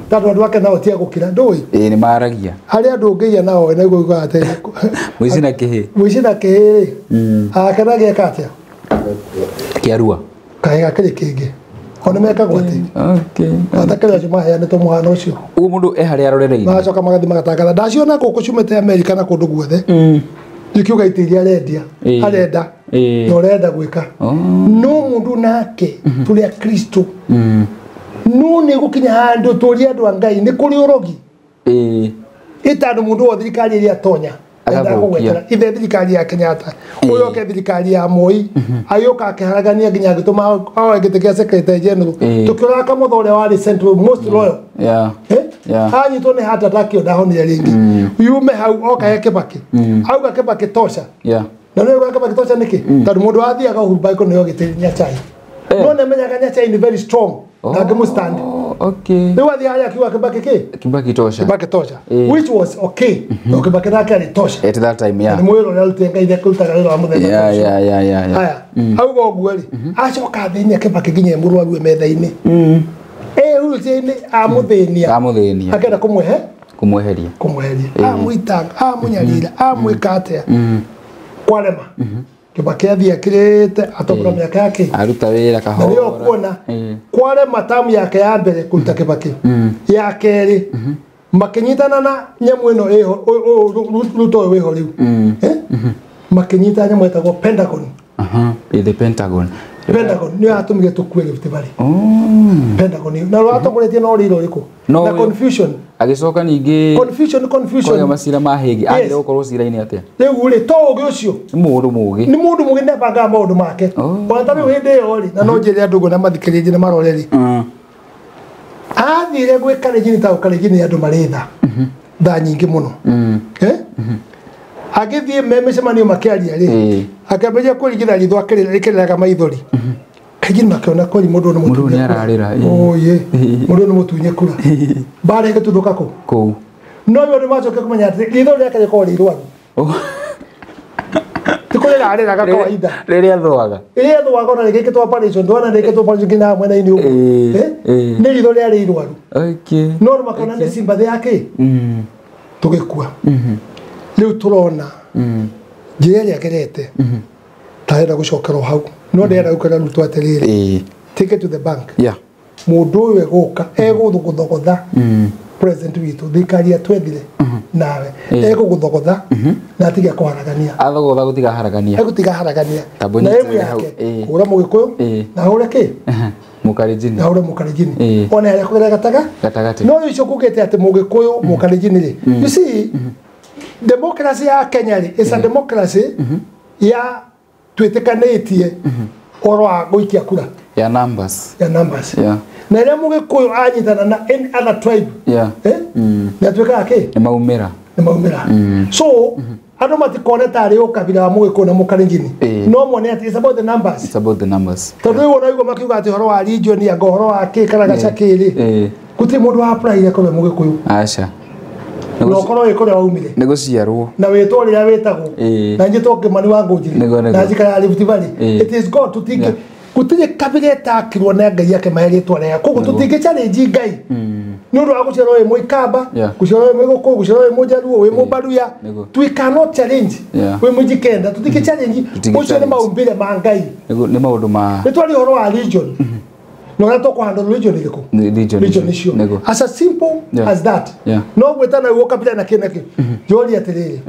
Tondũ andũ ake nao ti a gũkira ndũĩ. Nĩ maragia. Harĩ andũ ũngĩiya nao na uga atĩ mũici na kĩhĩ. Mũici na kĩhĩ rĩ. Ake na gĩeka atĩa? Kĩarua. Kaĩ gakĩrĩ kĩngĩ. Ona mekagwo atĩ. Okay. Atakĩrĩ acio maheanĩtwo mũhano ũcio. Ũguo mũndũ e harĩa arorereirie. Magacoka magathiĩ magatangatha. Ndaciona gũkũ ciumĩte Amerika na kũndũ guothe. Ikiuga itĩ iria arendia. Arenda. Na ũrenda gwĩka. No mũndũ nake tũrĩ Akristo. No nĩ gũkinya handũ tũrie andũ a Ngai nĩ kũrĩ ũrogi. Ĩtandũ mũndũ wa thirikari ĩrĩa atonya. Ndagũgwetera ithe thirikari ya Kenyatta. Ũyũ oke thirikari ya Moi. Agĩũka akĩharagania nginya agĩtũma oe gĩtĩ kĩa secretary general. Tũkĩũraga Kamũtho ũrĩa warĩ central most loyal. Anyitwo nĩ heart attack ĩyo ndahonire rĩngĩ. Yume hau oka he Kibaki. Auga Kibaki tosha. Na nĩ auga Kibaki tosha nĩkĩ? Tondũ mũndũ wathiaga Uhuru Park nĩo gĩtĩ Nyachae. No nĩamenyaga Nyachae ni very strong. Na stand. Okay. Rĩu athiĩ harĩa akiuga Kibaki kĩ? Kibaki tosha. Kibaki tosha. Which was okay. No Kibaki nake arĩ tosha. At that time, yeah. Nĩ mwĩra ũrĩa arutire Ngai nĩakũrutaga wĩra wa mũthemba ũcio. Yeah. Haya. Auga ũguo rĩ, acoka athĩnia Kibaki nginya e mũrwaru e metha-inĩ. Wheelchair-inĩ amũthĩnia. Amũthĩnia. Akenda kũmweheria. Kũmweheria. Amũitanga, amũnyarira, amwĩka atĩa. Kwarema. Kibaki athiĩ akĩrĩte atongora mĩaka yake. Aruta wĩra kahora. Na nĩyo kuona kwarema tamu yake ya mbere kũruta Kibaki. Ya kerĩ makĩnyitana na nyamũ ĩno ĩho Ruto ũyũ wĩho rĩu. Makĩnyita nyamũ ĩtagwo Pentagon. The Pentagon. Pentagon nĩyo yatũmire tũkue Rift Valley. Pentagon na rwatongoretie no rĩrĩ rĩrĩkũ? Na confusion. Agĩcoka ningĩ confusion. Kũrĩa macira ma Hague agĩrĩire gũkorwo cira-inĩ atĩa? Rĩu rĩ to ũgĩ ũcio. Nĩ mũndũ mũgĩ. Nĩ mũndũ mũgĩ nĩabangaga maũndũ make. Ona ta rĩu hĩndĩ ĩyo rĩ na no njĩre andũ ũguo na mathikĩrĩrie na marore rĩ. Athire gwĩ Kalenjin ta Kalenjin andũ marĩ tha. Tha nyingĩ mũno. Agĩthiĩ me mĩcemanio makĩaria rĩ. Akĩambĩrĩria kũringithania ritho akĩrĩraga maithori. Kaingĩ makĩona kweli mũndũ nĩ mũtunye kura. Mũndũ nĩ mũtunye kura. Mbara ĩgĩtuthũka kũ? Kũu. No rĩu andũ macoke kũmenya atĩ ritho rĩake rĩkoragwo rĩ irwaru. Ti kũrĩra arĩraga kawaida. Rĩrĩa thũaga. Rĩrĩa thũaga ona rĩgĩkĩtwo operation, ndona rĩkĩtwo operation nginya haha mwena-inĩ ũguo. Nĩ ritho rĩarĩ irwaru. No andũ makona nĩ sympathy yake. Tũgĩkua. Rĩu tũrona njĩra ĩrĩa agerete tarenda gũcokerwo hau. No ndĩrenda gũkĩra Ruto atĩrĩrĩ, take it to the bank. Mũndũ ũyũ egũka egũgũthogotha president witũ thirikari yatwethire nawe egũgũthogotha na atige kũharagania. Athogotha gũtigaharagania. Egũtigaharagania. Na ĩmu yake kũhũra Mũgĩkũyũ na ahũre kĩ? Mũkalenjini. Na ahũre Mũkalenjini. Ona harĩa kũgera gatagatĩ. No rĩu icio kugĩte atĩ Mũgĩkũyũ Mũkalenjini rĩ. You see, democracy ya Kenya rĩ is a democracy ya twĩtĩkanĩtie ũhoro wa gũikia kura. Ya numbers. Ya numbers. Yeah. Na rĩrĩa Mũgĩkũyũ anyitana na any other tribe. Yeah. Nĩ atuĩkaga kĩ? Nĩ maumĩra. Nĩ maumĩra. So, andũ matikone tarĩ ũkabira wa Mũgĩkũyũ na Mũkalenjini. No mone atĩ it's about the numbers. It's about the numbers. Tondũ rĩu ona ũguo makiuga atĩ ũhoro wa region anga ũhoro wa kĩ karagaca kĩ rĩ. Gũtirĩ mũndũ wa apply akorwo Mũgĩkũyũ. Aca. Na ũkorwo wĩ kũrĩa waumire. Nĩ gũciarwo. Na wĩtwo rĩrĩa wĩtagwo. Na njĩtwo Kĩmani wa Ngũnjiri. Na njikaraga Rift Valley. It is God tũtingĩ gũtirĩ kabira ĩtakirwo na Ngai akĩmahe rĩtwa rĩega. Koguo tũtingĩ challenge Ngai. Nĩ ũndũ wa gũciarwo wĩ Mũikamba, gũciarwo wĩ Mũgĩkũyũ, gũciarwo wĩ Mũjaluo, wĩ Mũbaruya. We cannot challenge. Wĩ Mũjikenda, tũtingĩ challenge. Ũcio nĩ maumbĩre ma Ngai. Nĩ maũndũ ma nĩ twaria ũhoro wa region. Na ũrĩa tũkũhandle region ĩrĩkũ? Region icio. As a simple as that. No gwĩtana ũguo kabira na kĩ na kĩ. Njũrie atĩrĩrĩ.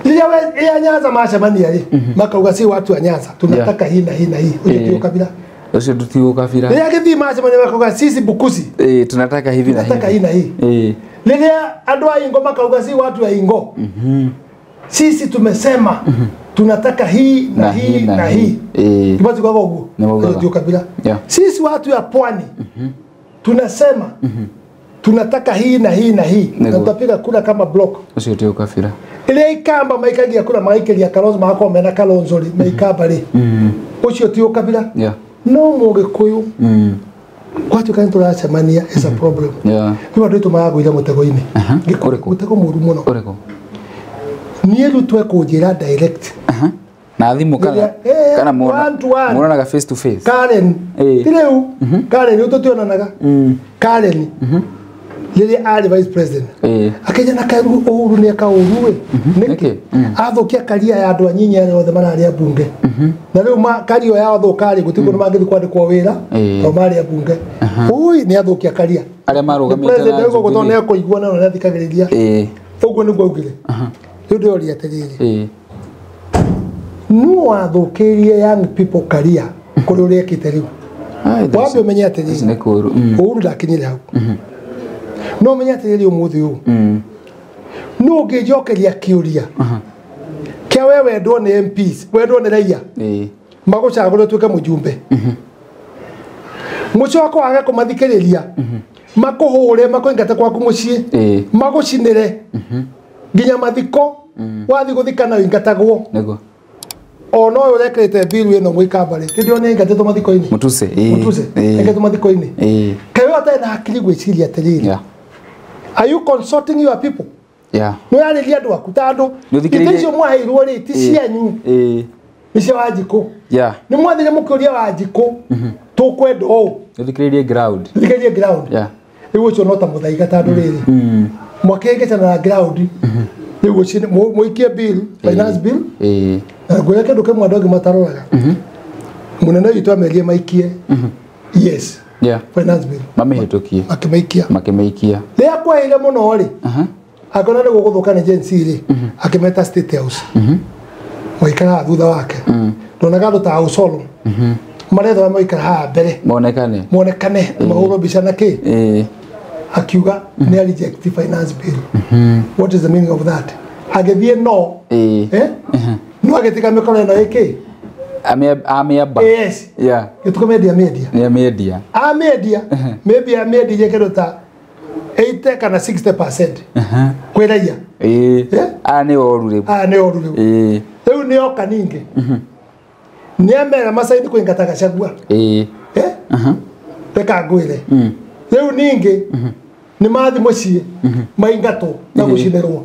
Rĩrĩa Nyanza macemania rĩ, makauga si watu wa Nyanza, tunataka hii na hii na hii. Ũcio ti ũkabira. Ũcio ti ũkabira. Rĩrĩa Gĩthii macemania makauga sisi Bukusi. Tunataka hivi na hivi. Tunataka hii na hii. Rĩrĩa andũ a Ingo makauga si watu wa Ingo. Sisi tumesema tunataka hii na hii na hii. Kibazi kwa ũguo. Ũcio ti ũkabira. Sisi watu ya Pwani tunasema Tunataka hii na hii na hii na tutapiga kura kama block. Ucio ti ukabira. Ile ikamba maikagia kura magaikeria Kalonzo magakorwo mena Kalonzo ri maikamba ri. Ucio ti ukabira. Yeah. No Mugikuyu. Gwatuĩka nĩ tũracemania is a problem. Yeah. Rĩu andũ aitũ maragũire mũtego-inĩ. Ũrĩkũ? Mũtego mũru mũno. Ũrĩkũ? Niĩ rĩu twekũnjĩra direct. Na thimũ kana kana muonanaga face to face. Karen. Ti rĩu Karen rĩu tũtionanaga. Karen. Rĩrĩa arĩ vice president. Akĩnja na karu Uhuru nĩ eka ũru ĩ. Nĩkĩ? Athũkia karia ya andũ anyinyi arĩa othe mararĩ a bunge. Na rĩu karia yao thũka rĩ gũtirĩ kũndũ mangĩthiĩ kwandĩkwo wĩra tondũ marĩ a bunge. Ui nĩ athũkia karia. Arĩa marũgamĩte na President ũguo tondũ nĩ ekũigua na nĩ athikagĩrĩria. Ũguo nĩguo augire. Rĩu ndĩroria atĩrĩrĩ. Nũ wathũkĩirie young people karia kũrĩ ũrĩa ekĩte rĩu? Wambe ũmenye atĩrĩrĩ. Uhuru ndakinyire hau. No menye atĩrĩrĩ ũmũthĩ ũyũ. No ũngĩnjokeria kĩũria kĩa we wendwo nĩ MPs, wendwo nĩ raia magũcagũre ũtuĩke mũjumbe, mũcoka wage kũmathikĩrĩria, makũhũre, makũingate kwaku mũciĩ, magũcinĩre nginya mathiko, wathiĩ gũthikana ũingatagwo. Nĩguo. Ona ũyũ ũrekĩrĩte bill ĩno mũikamba rĩ, ti ndĩrona aingatĩtwo mathiko-inĩ. Mutuse. Mutuse. Aingatĩtwo mathiko-inĩ. Kaĩ we ũtarĩ na hakiri gwĩciria atĩrĩrĩ. Are you consulting your people? Yeah. Nĩ ũrarĩria andũ aku tondũ itĩ icio mwaheirwo rĩ ti cianyu. Nĩ cia Wanjikũ. Yeah. Nĩ mwathire mũkĩũria Wanjikũ tũkwenda ũũ. Ũthikĩrĩrie ground. Thikĩrĩrie ground. Yeah. Rĩu ũcio no ta mũthaiga tondũ rĩrĩ. Mwakĩhĩngĩcana na ground. Rĩu ũcio mũikie bill, finance bill. Na ngwĩra kĩndũ kĩmwe andũ angĩ mataroraga. Mũnene witũ amerie maikie. Yes. Yeah. Finance bill. Mamĩhĩtũkie. Makĩmĩikia. Makĩmĩikia. Rĩrĩa kwaire mũno rĩ, akona nĩ gũgũthũka nĩ Gen Z rĩ, akĩmeta State House. Maikaraga thutha wake. Ndonaga andũ ta Osoro. Marethora maikara haha mbere. Monekane. Monekane, mahũrwo mbica na kĩ. Akiuga nĩ reject finance bill. What is the meaning of that? Agĩthiĩ no. No agĩtiga mĩkoro ĩno ĩkĩ? Amĩamba. Yes. Yeah. Gĩtukũ media media. Nĩ media. Amedia. Maybe amedia kĩndũ ta 80 kana 60%. Kwĩ raia. Aya nĩ oru rĩu. Aya nĩ oru rĩu. Rĩu nĩ oka ningĩ. Nĩ amera macaini kũingata Gachagua. Reka ngwĩre. Rĩu ningĩ nĩ mathi mũciĩ maingatwo na gũcinĩrwo.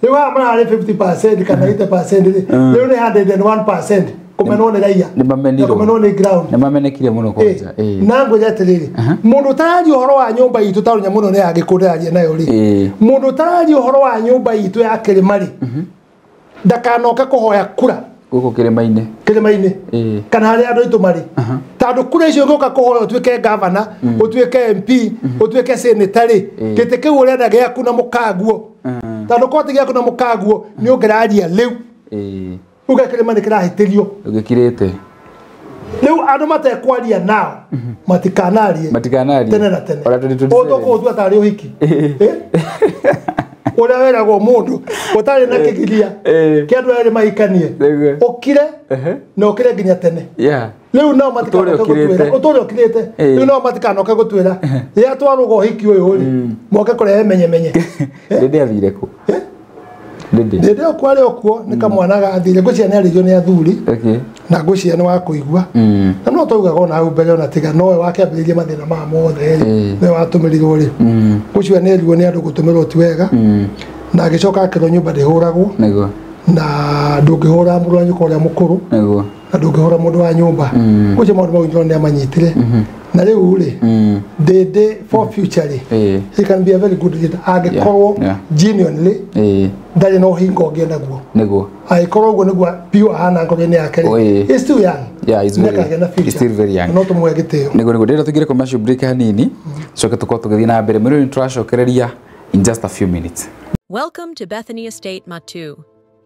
Rĩu haha mararĩ 50% kana 80% rĩ, rĩu nĩ 101% kũmenwo nĩ raia. Nĩ mamenirwo. Kũmenwo nĩ ground. Nĩ mamenekire mũno kwanja. Na ngwĩre atĩrĩrĩ, mũndũ ũtararia ũhoro wa nyũmba itũ ta nyamũ ĩno nĩ ya Gĩkũyũ ndĩraria nayo rĩ, mũndũ ũtararia ũhoro wa nyũmba itũ ya kĩrĩma rĩ, ndakanoke kũhoya kura gũkũ kĩrĩma-inĩ. Kĩrĩma-inĩ. Kana harĩa andũ aitũ marĩ. Tondũ kura icio ũngĩũka kũhoya ũtuĩke gavana, ũtuĩke MP, ũtuĩke senator rĩ, gĩtĩ kĩu ũrenda gĩaku na mũkaguo. Tondũ korwo ti gĩaku na mũkaguo nĩ ũngĩraria rĩu. Uge kĩrĩma nĩ kĩrahĩtĩrio. Ũgĩkirĩte. Rĩu andũ matekwaria nao matikanarie. Matikanarie. Tene na tene. Ona 2027. Ũtũkũũtua tarĩ ũhiki. Ũrĩa weragwo mũndũ ũtarĩ na kĩgiria kĩa andũ erĩ mahikanie, ũkire na ũkire nginya tene. Rĩu nao matikanoke gũtwĩra ũtũre ũkirĩte. Rĩu nao matikanoke gũtwĩra rĩrĩa twarũga ũhiki ũyũ rĩ, moke kũrehe menyemenye. Ndĩndĩ athire kũ? Ndĩndĩ. Ndĩndĩ o kwarĩ o kuo nĩ kamwana gathire. Ngwĩciria nĩ arĩirio nĩ athuri na ngwĩciria nĩ wa kũigua. Na no twaugaga ona hau mbere ona tiga nowe wakĩambĩrĩirie mathĩna maya mothe rĩ, nĩwe watũmĩrirwo rĩ. Ngwĩciria nĩ erirwo nĩ andũ gũtũmĩrwo ti wega. Na agĩcoka akĩrwo nyũmba ndĩhũragwo. Nĩguo. Na ndũngĩhũra mũrũ wa nyũkwa ũrĩa mũkũrũ. Nĩguo. Na ndũngĩhũra mũndũ wa nyũmba. Ngwĩciria maũndũ mau nĩ amanyitire. Na rĩu rĩ, Ndĩndĩ for future rĩ, he can be a very good leader angĩkorwo genuinely ndarĩ na ũhinga ũngĩ naguo. Nĩguo. Angĩkorwo ũguo nĩguo biũ ahana ngoro-inĩ yake rĩ, he's still young. Yeah, he's Nĩakagĩa na very, he's still very young. No tũmũhe gĩtĩo. Nĩguo nĩguo ndĩrenda tũingĩre commercial break hanini, coke tũkorwo tũgĩthiĩ na mbere. Mwĩrĩ nĩ tũracokereria in just a few minutes. Welcome to Bethany Estate Matuu.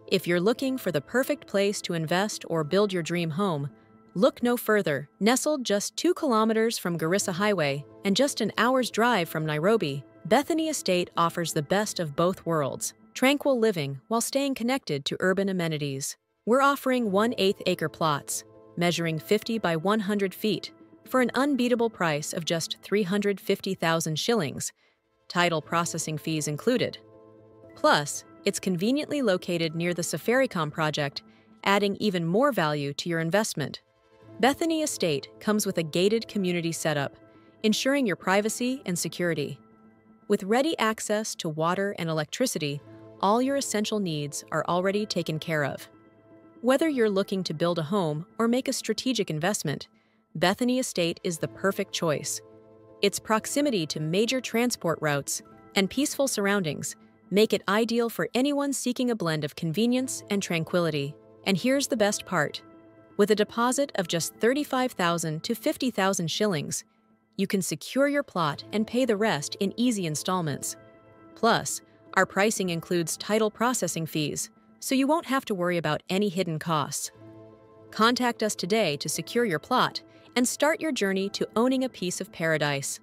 If you're looking for the perfect place to invest or build your dream home, look no further. Nestled just 2 kilometers from Garissa Highway and just an hour's drive from Nairobi, Bethany Estate offers the best of both worlds, tranquil living while staying connected to urban amenities. We're offering 1/8 acre plots, measuring 50 by 100 feet, for an unbeatable price of just 350,000 shillings. Title processing fees included. Plus, it's conveniently located near the Safaricom project, adding even more value to your investment. Bethany Estate comes with a gated community setup, ensuring your privacy and security. With ready access to water and electricity, all your essential needs are already taken care of. Whether you're looking to build a home or make a strategic investment, Bethany Estate is the perfect choice. Its proximity to major transport routes and peaceful surroundings make it ideal for anyone seeking a blend of convenience and tranquility. And here's the best part. With a deposit of just 35,000 to 50,000 shillings, you can secure your plot and pay the rest in easy installments. Plus, our pricing includes title processing fees, so you won't have to worry about any hidden costs. Contact us today to secure your plot and start your journey to owning a piece of paradise.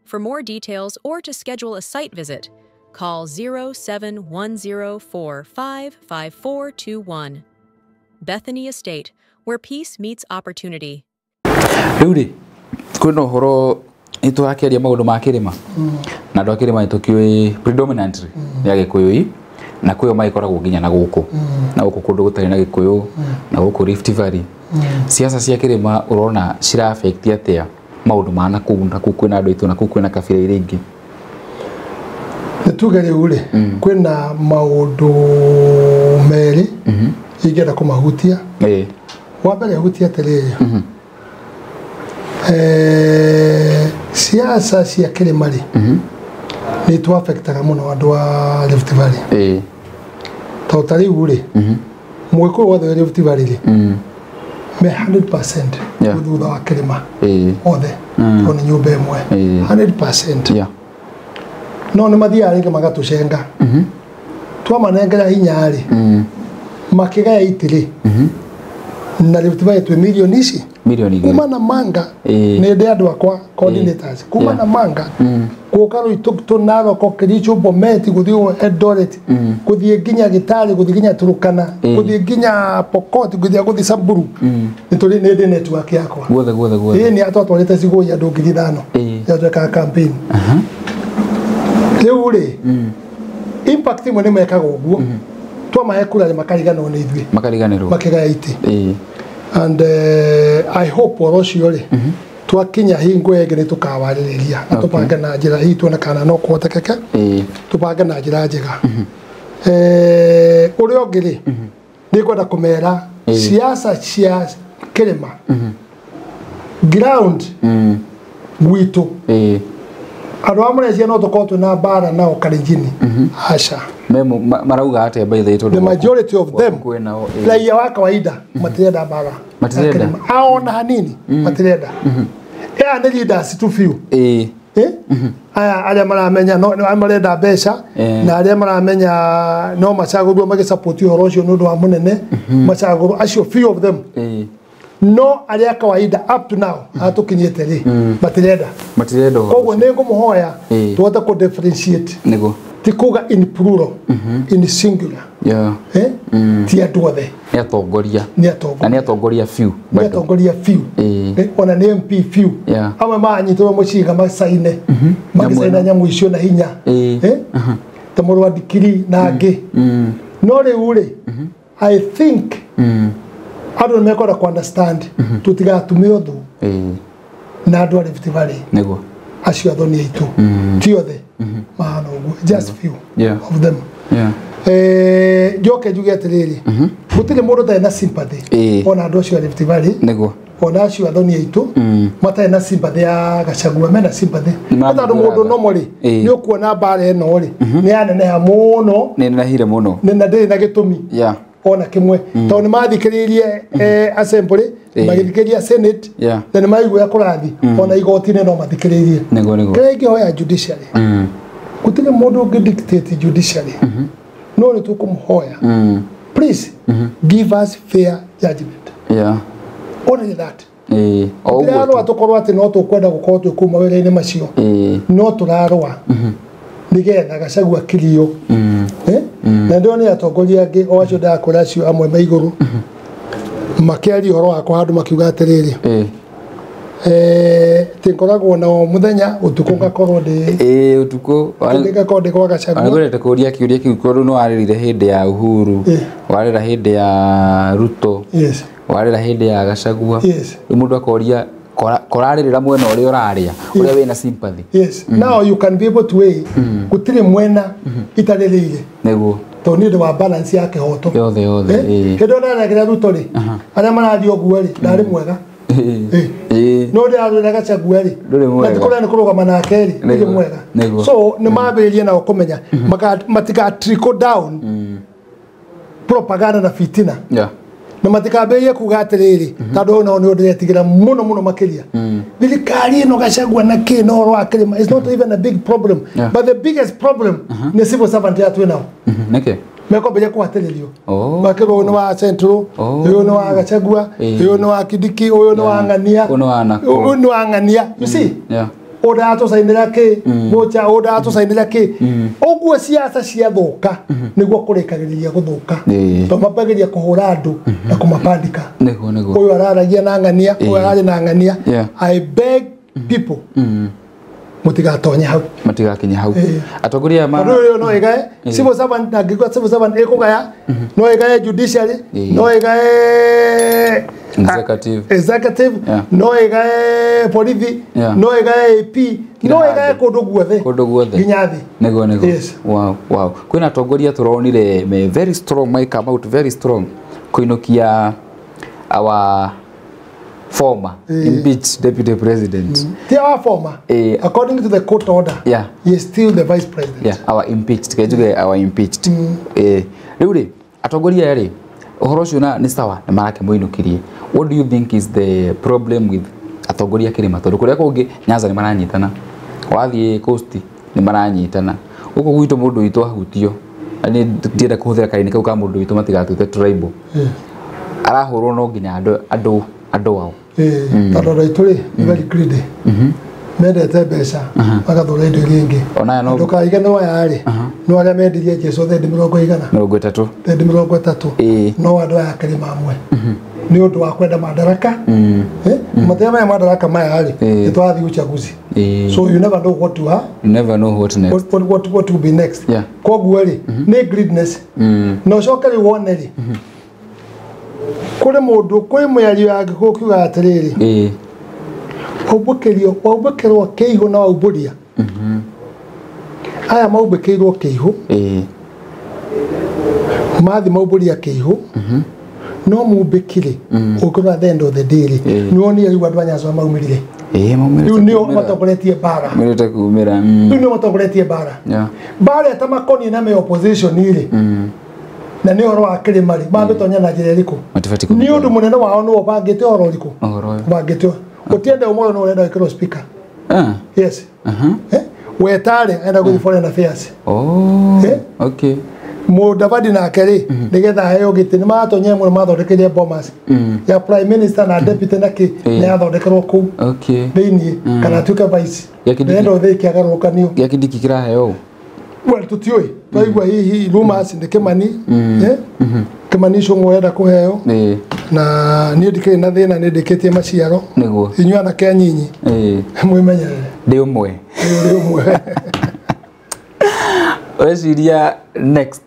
For more details or to schedule a site visit, call 0710455421. Bethany Estate, where peace meets opportunity. Rĩu kwĩna ũhoro nĩtũrakĩaria maũndũ ma kĩrĩma na andũ a kĩrĩma nĩtũkĩũĩ predominantly nĩ Agĩkũyũ na kwĩo magĩkoragwo nginya na gũkũ na gũkũ kũndũ gũtarĩ na Gĩkũyũ na gũkũ Rift Valley. Siasa cia kĩrĩma ũrona cira affect atĩa maũndũ ma nakũu na kũu kwĩna andũ aitũ na kũu kwĩna kabira iria ingĩ? Nĩ tuge rĩu rĩ kwĩna maũndũ merĩ ingĩenda kũmahutia. Wa mbere hutia atĩrĩrĩ, siasa cia kĩrĩma rĩ nĩ tũafectaga mũno andũ a Rift Valley. Tondũ ta rĩu rĩ Mũgĩkũyũ wothe wĩ Rift Valley rĩ me 100% thutha wa kĩrĩma othe, tondũ nĩ nyũmba ĩmwe 100%. No nĩ mathiaga rĩngĩ magatũcenga, twamanengera hinya rĩ makĩgaya itĩ rĩ na Rift Valley twĩ milioni ici milioni igĩrĩ kuma na manga nĩ ndĩ andũ akwa coordinators kuma na manga gũka Loitoktok Narok Kericho Bomet gũthiĩ Eldoret gũthiĩ nginya Gitare gũthiĩ nginya Turkana gũthiĩ nginya Pokot gũthiĩ Samburu nĩ tũrĩ nĩ ndĩ network yakwa guothe guothe guothe. Ĩĩ nĩ atwatwarĩte Cigũi andũ 5,000 yatwekaga campaign. Rĩu rĩ impact imwe nĩ mekaga ũguo twamahe kura rĩ makariganĩrwo nĩ ithuĩ makariganĩrwo makĩgaya itĩ. And I hope ũhoro ũcio rĩ twakinya hingo ĩngĩ nĩ tũkawarĩrĩria na tũbange na njĩra hihi tuone kana no kũhotekeke tũbange na njĩra njega. Ũrĩa ũngĩ rĩ nĩ ngwenda kũmera siasa cia kĩrĩma ground gwitũ andũ a Malaysia no tũkorwo twĩna mbara nao Kalenjin. Aca marauga atĩa by the way, the majority of them raia wa kawaida matirenda mbara, matirenda aona hanini matirenda. Aya nĩ leaders too few. Aya arĩa maramenya no marenda mbeca na arĩa maramenya no macagũrwo magĩsupport ũhoro ũcio nĩ ũndũ wa mũnene macagũrwo acio few of them. No arĩa kawaida up to now atũkinyĩte rĩ matirenda matirenda. Koguo nĩ ngũmũhoya tũhote kũ differentiate nĩguo ti kuga in plural in singular. Ti andũ othe nĩ atongoria nĩ atongoria na nĩ atongoria few nĩ atongoria few ona nĩ MP few amwe manyitwo mũcinga macaine magĩcaina nyamũ icio na hinya ta mũrũ wa Ndikiri na angĩ. No rĩu rĩ I think andũ nĩ mekwenda kũ understand tũtigatume ũthũ na andũ a Rift Valley nĩguo acio athoni aitũ ti othe mahana ũguo, just few of them. Njoke njuge atĩrĩrĩ gũtirĩ mũndũ ũtarĩ na sympathy ona andũ acio a Rift Valley nĩguo ona acio athoni aitũ matarĩ na sympathy ya Gachagua mena sympathy tondũ mũndũ nomo rĩ nĩ ũkuona mbara ĩno rĩ nĩ yaneneha mũno nĩ nenehire mũno na ndĩrĩ na gĩtũmi ona kĩmwe tondũ nĩ mathikĩrĩirie assembly magĩthikĩrĩria senate na nĩ maigua kũrathi ona igoti-inĩ no mathikĩrĩirie. Kĩrĩa ingĩhoya judiciary gũtirĩ mũndũ ũngĩ dictate judiciary no nĩ tũkũmũhoya please give us fair judgment. Only that. Tũtirarũa tũkorwo atĩ no tũkwenda gũkorwo twĩ kũu mawĩra-inĩ macio no tũrarũa nĩgetha Gachagua akirio. Na ndĩrona atongoria angĩ o acio ndakora acio amwe me igũrũ makĩaria ũhoro wakwa handũ makiuga atĩrĩrĩ Tinkoragwo na muthenya utuku ngakorwo ndi utuku ngakorwo ndi kwa Gachagua. Ngorete kuria kiuria kiu koru no warire hindi ya Uhuru, warira hindi ya Ruto, yes, warira hindi ya Gachagua. Yes. Mundu akoria koraririra mwena uria uraria uria wina sympathy. Yes. Now you can be able to weigh gutire mwena itaririire niguo to ni wa balance ya kihoto yothe yothe. Hindi ndaragira Ruto ri aria mararia uguo ri ndari mwega. No ndĩrarĩra Gachagua rĩ na tikũrĩa nĩ kũrũgama nake rĩ nĩ mwega. So nĩ mambĩrĩrie nao kũmenya matiga trickle down propaganda na fitina. Na matikambĩrĩrie kuga atĩrĩrĩ tondũ nao nĩ ndĩretigĩra mũno mũno makĩria thirikari ĩno Gachagua na kĩ na ũhoro wa kĩrĩma is not even a big problem, but the biggest problem nĩ civil servant ya twĩ nao. Nĩkĩ mekwambĩrĩria kũhatĩrĩrio makĩrwo ũyũ nĩ wa Central, ũyũ nĩ wa Gachagua, ũyũ nĩ wa Kindiki, ũyũ nĩ wa Ng'ania, ũyũ nĩ wa Ng'ania. You see, ũndatũcainĩra kĩ mũcha, ũndatũcainĩra kĩ ũguo siasa ciathũka nĩguo kũrĩkagĩrĩria gũthũka tondũ mambagĩrĩria kũhũra andũ na kũmabandĩka. Ũyũ araragia na Ng'ania, ũyũ ararĩ na Ng'ania. I beg people mutigatonye hau, matigakinye hau. Atongoria ma tondu no igae civil servant na ngigwa civil servant ikugaya no igae judiciary, no igae executive, no igae police, no igae AP, no igae kundu guothe, kundu guothe nginya thi. Niguo niguo. Wow, wow. Kwina atongoria turonire me very strong, mai come out very strong kuinukia our former impeached deputy president. They are former. According to the court order, he is still the vice president. Yeah, our impeached. Kejuge our impeached. Riu ri atongoria ri uhoro ucio na ni sawa na marake muinukirie. What do you think is the problem with atongoria kirima tondu kuria kungi Nyanza ni maranyitana, wathie coast ni maranyitana, guku gwitu mundu witu ahutio ni ndienda kuhuthira kaini kau ka mundu witu matigatute tribal. Arahurwo no nginya andu andu ao. Tondũ andũ aitũ rĩ nĩ very greedy, mendete mbeca magathũra indo iria ingĩ. Ndũkaige no aya rĩ no arĩa mendirie Jesũ thendi mĩrongo igana 30 thendi 30 no andũ aya kĩrĩma amwe nĩ ũndũ wa kwenda madaraka. Matĩa maya madaraka maya rĩ nĩ twathiĩ uchaguzi, so you never know what to have, you never know what next, what will be next. Koguo rĩ nĩ greediness. Na ũcoke rĩu wone rĩ kuri mundu kwi mĩario ya Gĩkũyũ kiugaga atĩrĩrĩ, ũmbũkĩrio waumbũkĩrwo kĩihũ na waumbũria. Aya maumbũkĩirwo kĩihũ mathi maumbũria kĩihũ no mumbĩkire ũngĩrora the end of the day rĩ nĩwonire rĩu andũ a Nyanza maumĩrire rĩu nĩo matongoretie mbara, rĩu nĩo matongoretie mbara mbara ĩtamakoniĩ na me opposition rĩ na nĩ ũhoro wa kĩrĩma rĩ mambĩtonya na njĩra ĩrĩkũ nĩ ũndũ mũnene wao nĩwe ũbangĩte ũhoro ũrĩkũ ũbangĩte ũtiende ũmwe no ũrenda gwĩkĩrwo speaker. Yes. Wetarĩ enda gũthiĩ foreign affairs. Okay. Mudavadi nake rĩ nĩgetha aheo gĩtĩ nĩ maratonyire mũno mathondekeire Bomas ya prime minister na deputy na kĩ nĩ yathondekerwo kũu thĩiniĩ kana atuĩke vice endo thĩ kĩagarũrũkanio. Gĩa Kindiki kĩraheo well tutiũĩ twaigua hihi rumors nĩ Kimani, Kimani Ichung'wa enda kũheo na niĩ ndikĩrĩ na thĩna nĩ ndĩkĩtie maciaro nĩguo inyuĩ anake anyinyi mwĩmenyerere ndĩ ũmwe ndĩ ũmwe. Ũreciria next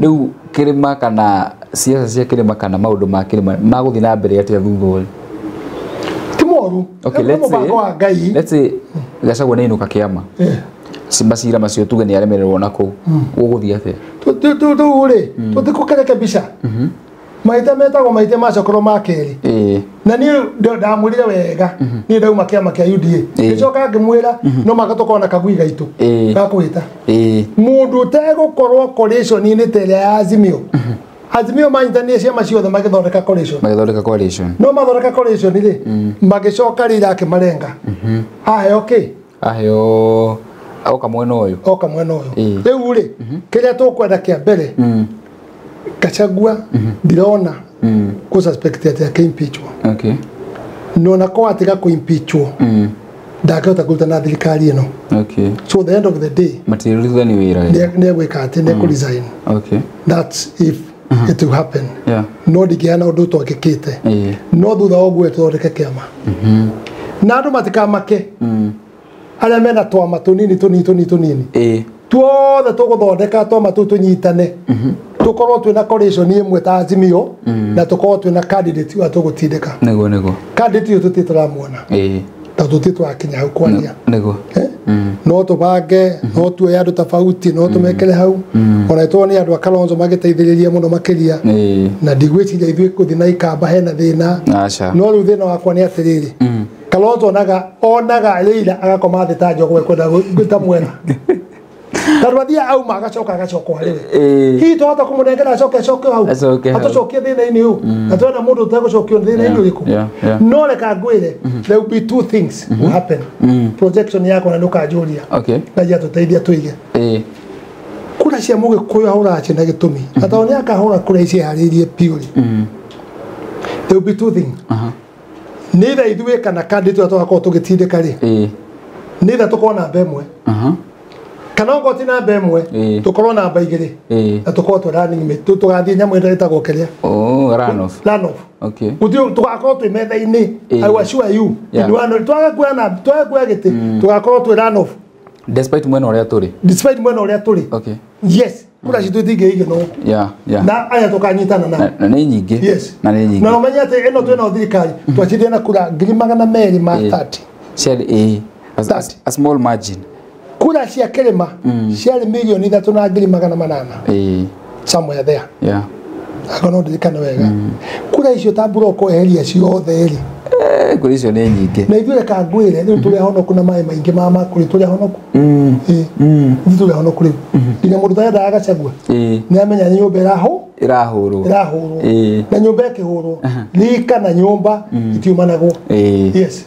rĩu kĩrĩma kana siasa cia kĩrĩma kana maũndũ ma kĩrĩma magũthiĩ na mbere atĩa thutha ũyũ? Ti moru. Okay, let's say Gachagua nĩ ainũka kĩama macira macio tuge nĩ aremererwo na kũu gũgũthiĩ atĩa? Rĩu rĩ tũtikũkerekebisha maita metagwo maita macokerwo ma kerĩ na niĩ ndamwĩrire wega niĩ ndauma kĩama kĩa UDA ngĩcoka ngĩmwĩra no maka tũkorwo na kagui gaitũ ga kũhĩta mũndũ ũtegũkorwo coalition-inĩ ta ĩrĩa ya Azimio. Azimio manyitanire ciama ciothe magĩthondeka coalition no mathondeka coalition rĩ magĩcoka rĩra akĩmarenga aheo kĩ aheo oka mwena ũyũ oka mwena ũyũ rĩu rĩ kĩrĩa tũkwenda kĩa mbere Gachagua ndirona kũ suspect atĩ akĩimpeachwo. Okay. No na ko atiga kũ-impeachwo ndangĩhota kũruta na thirikari ĩno. Okay. So the end of the day matirutithani wĩra nĩ egwĩka atĩ nĩ ekũ-resign. Okay. That's if it will happen. Yeah. No ndingĩheana ũndũ ũtwakĩkĩte. No thutha wa ũguo tũthondeke kĩama. Na andũ matikamake arĩa mena twama tũnini tũnini tũnini tũnini tuothe tũgũthondeka twama tũu tũnyitane tũkorwo twĩna coalition ĩmwe ta Azimio na tũkorwo twĩna candidate wa tũgũtindĩka. Nĩguo nĩguo. Candidate ũyũ tũtirĩ tũramuona. Tondũ tũtirĩ tũrakinya hau kwaria. Nĩguo. No tũbange, no tuoye andũ tofauti, no tũmekĩre hau. Ona ĩtwo nĩ andũ a Kalonzo magĩteithĩrĩria mũno makĩria. Na ndigwĩciria ithuĩ gũthiĩ na ikamba hena thĩna. No rĩu thĩna wakwa nĩ atĩrĩrĩ. Kalonzo onaga Raila agakoma thĩ ta njogo ekwenda gwĩta mwena. Tondũ athiĩ auma agacoka agacokwo harĩ we. Hihi twahota kũmũnengera acoke acoke hau. Atũcokie thĩna-inĩ ũyũ. Na twena mũndũ ũtegũcokio thĩna-inĩ ũrĩkũ. No reka ngwĩre, there will be two things will happen. Projection yakwa na nĩũkanjũria. Ngai atũteithia tũige. Kura cia Mũgĩkũyũ ahũraga ciĩna gĩtũmi. Na tondũ nĩakahũra kura ici eharĩirie biũ rĩ. There will be two things. Neither ithuĩ kana candidate ũrĩa tũgakorwo tũgĩtindĩka rĩ. Neither tũkorwo namba ĩmwe. Kana okorwo ti namba ĩmwe tũkorwo namba igĩrĩ na tũkorwo twĩ running mate tũgathiĩ nyamũ ĩrĩa ĩtagwo kĩrĩa. Run off. Run off. Okay. Gũtirĩ tũgakorwo twĩ metha-inĩ. I assure you. Twaga kuoya gĩtĩ tũgakorwo twĩ run off. Despite mwena ũrĩa tũrĩ. Despite mwena ũrĩa tũrĩ. Okay. Yes. Kura citũ itingĩigana. Yeah, yeah. Na aya tũkanyitana nao. Na nĩ nyingĩ. Yes. Na nĩ nyingĩ. Na ũmenye atĩ ĩno twĩna thirikari twacindire na kura 230,000. Ciarĩ a small margin. Kura cia kĩrĩma ciarĩ 3,800,000. Somewhere there. Yeah. Akorwo no ndirikane wega. Kura icio ta mburoko eheria ciothe rĩ. Kura icio nĩ nyingĩ. Na ithuĩ reka ngwĩre rĩu tũrĩ ahonoku na maĩ maingĩ ma makũrĩ tũrĩ ahonoku. Ithuĩ tũrĩ ahonoku rĩu. Nginya mũndũ ũtarendaga Gachagua. Nĩ amenya nyũmba ĩrahũrwo. Ĩrahũrwo. Na nyũmba ĩkĩhũrwo. Rika na nyũmba itiumanagwo. Yes.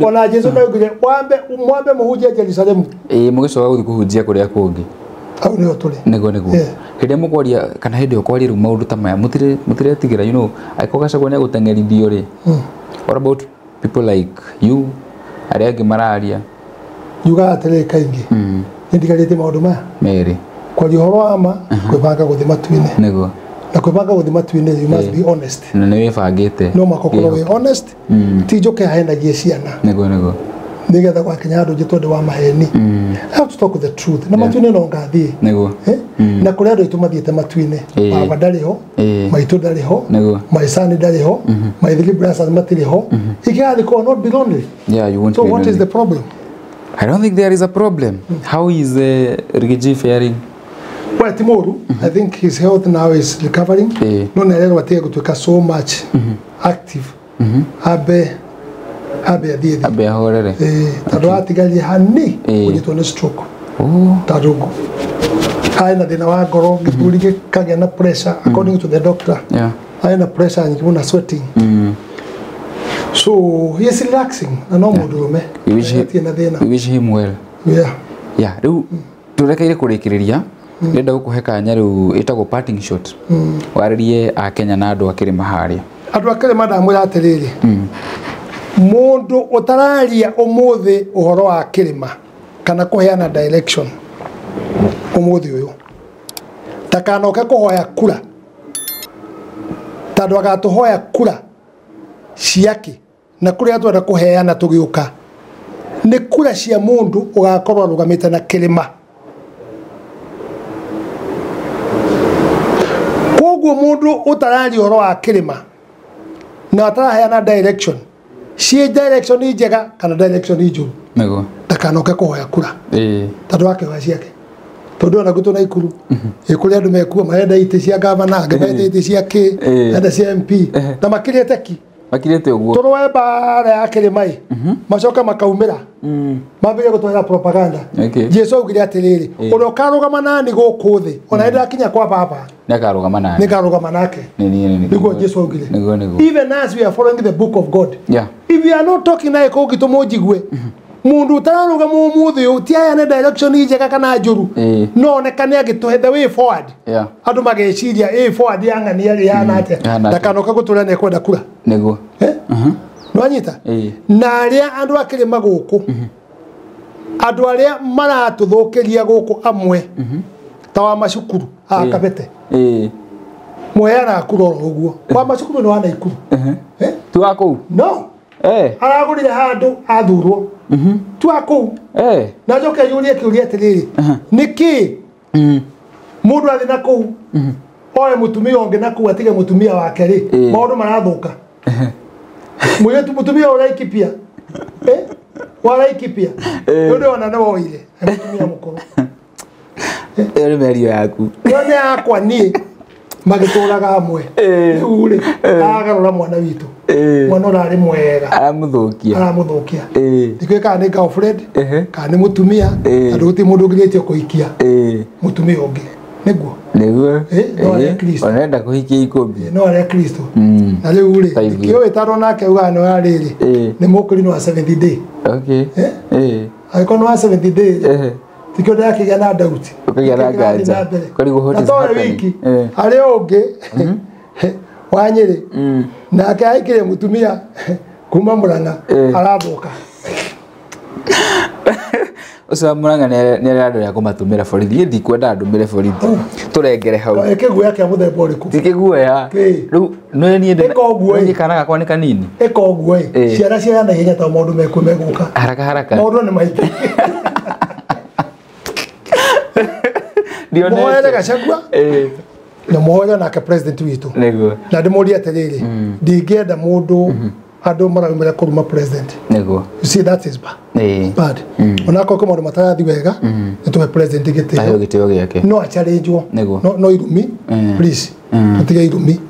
Ona Jesu ndaugire mwambe mũhunjie Jerusalemu. Mũgĩcoka gũthiĩ kũhunjia kũrĩa kũngĩ. Hau nĩho tũrĩ. Nĩguo nĩguo. Hĩndĩ ĩrĩa mũkwaria kana hĩndĩ ĩyo kwaria rĩu maũndũ ta maya mũtiretigĩra you know angĩkorwo Gachagua nĩegũteng'erithio rĩ. What about people like you arĩa angĩ mararia? Njugaga atĩrĩrĩ kaingĩ. Nĩndigarĩtie maũndũ maya. Merĩ. Kwaria ũhoro wa ma, kwĩbanga gũthiĩ matu-inĩ. Nĩguo. Na kwĩbanga gũthiĩ matu-inĩ you must be honest. Na nĩ wĩbangĩte. No mũhaka ũkorwo wĩ honest. Ti njũke henagie ciana. Nĩguo nĩguo. Nĩgetha gwakinya andũ njĩtwo ndĩ wa maheni. I have to talk the truth. Na matu-inĩ no ngathiĩ. Nĩguo. Na kũrĩ andũ aitũ mathiĩte matu-inĩ. Baba ndarĩ ho. Maitũ ndarĩ ho. Nĩguo. My son ndarĩ ho. My three brothers matirĩ ho. Ikigathiĩ kũu not be lonely. Yeah, you won't So be what lonely. is the problem? I don't think there is a problem. How is Rigiji faring? Well, Timoru, I think his health now is recovering. No nĩarerwo atige gũtuĩka so much active. Abe athiĩ thĩ. Abe ahorere. Tondũ atigarie hani kũnyitwo nĩ stroke. Tondũ arĩ na thĩna wa ngoro, gĩthũri gĩkagĩa na pressure according to the doctor. Arĩ na pressure nyingĩ mũno, sweating. So he is relaxing na no mũndũrũme. Atirĩ na thĩna. We wish him well. Yeah. Yeah, rĩu tũrekeire kũrĩkĩrĩria. Ndĩrenda gũkũhe kanya rĩu ĩtagwo parting shot. Warĩrie Akenya na andũ a kĩrĩma harĩa. Andũ a kĩrĩma ndamwĩra atĩrĩrĩ. Mũndũ ũtararia ũmũthĩ ũhoro wa kĩrĩma kana kũheana direction ũmũthĩ ũyũ ndakanoke kũhoya kura tondũ agatũhoya kura ciake na kũrĩa twenda kũheana tũgĩũka nĩ kura cia mũndũ ũgakorwo arũgamĩte na kĩrĩma. Koguo mũndũ ũtararia ũhoro wa kĩrĩma na ataraheana direction ciĩ direction njega kana direction njũru nĩguo ndakanoke kũhoya kura tondũ akĩhoya ciake tondũ ona gwitũ Naikuru kũrĩ andũ mekuo marenda itĩ cia gavana angĩ marenda itĩ cia kĩ marenda cia MP na makĩrĩte ki makirĩte ũguo tũrũe mbara ya kĩrĩma ĩ macoka makaumĩra mambĩrĩria gũtwara propaganda. Jesu augire atĩrĩrĩ ũrĩa ũkarũgama nani gũkũ thĩ ona hĩndĩ akinya kwa baba nĩakarũgama nake nĩngarũgama nake. Nĩguo Jesu augire. Even as we are following the book of God, if we are not talking naye kũngĩ tũmũnjigue mundu utararugama umuthi uyu ti aya direction njega kana njuru no onekane agituhe the way forward. Andu mageciria ĩ forward ya ng'ania ri yana atia ndakanoka gutura ni kwenda kura niguo nwanyita na aria andu akirima guku andu aria maratuthukiria guku amwe ta wa macukuru a Kabete muheanaga kura oro uguo wa macukuru ni wa Naikuru ti wa kuu no Aragũrire handũ athurwo. Tua kũu. Na njoke yũrie kĩũria atĩrĩrĩ. Nĩkĩ? Mũndũ athiĩ na kũu. Oe mũtumia ũngĩ na kũu atige mũtumia wake rĩ. Maũndũ marathũka. Mũirĩtu mũtumia ũraikipia. Waraikipia. Nĩ ona nĩ woire. Mũtumia mũkũrũ. Ĩyo nĩ mĩario yaku. Ĩyo nĩ yakwa niĩ. Magĩtũraga hamwe. Rĩu rĩ, agarũra mwana witũ. Mwana ũrarĩ mwega. Aramũthũkia. Aramũthũkia. Ndikũĩ kana nĩ girlfriend, kana nĩ mũtumia, tondũ gũtirĩ mũndũ ũngĩrĩtio kũhikia mũtumia ũngĩ. Nĩguo. Nĩguo. No arĩa Kristo. Onenda kũhikia ikũmi. No arĩa Kristo. Na rĩu rĩ, ndikĩũĩ tondũ nake augaga nĩ wa rĩrĩ. Nĩ mũkũrinũ wa seventh day. Okay. Angĩkorwo nĩ wa seventh day. Tikio ndakĩgĩa na doubt. Ũkagĩa na nganja. Kũrigwo what is happening. Wiki harĩ ũngĩ wa Nyĩrĩ nake ahikire mũtumia kuma Murang'a arathũka. Ũcio wa Murang'a nĩ arĩ andũ arĩa kũmatũmĩra borithi. Niĩ ndikwenda andũmĩre borithi. Tũrengere hau. Kĩguoya kĩa mũthemba ũrĩkũ? Ti kĩguoya. Rĩu nĩ niĩ ndĩ kana gakwa nĩ kanini. Ĩka ũguo ĩ. Ciana ciaya na ihenya tondũ maũndũ mekuo megũka. Haraka haraka. Maũndũ nĩ maingĩ. Mũhoere Gachagua na mũhoere nake president witũ. Nĩguo. Na ndĩmũrie atĩrĩrĩ, ndingĩenda mũndũ andũ maraumĩra kũruma president. Nĩguo. You see that is bad. Onakorwo kwĩ maũndũ matarathiĩ wega, nĩ tũhe president gĩtĩo. Aheo gĩtĩo gĩake. No acharĩnjwo. Nĩguo. No irumi. Please. Tũtige irumi.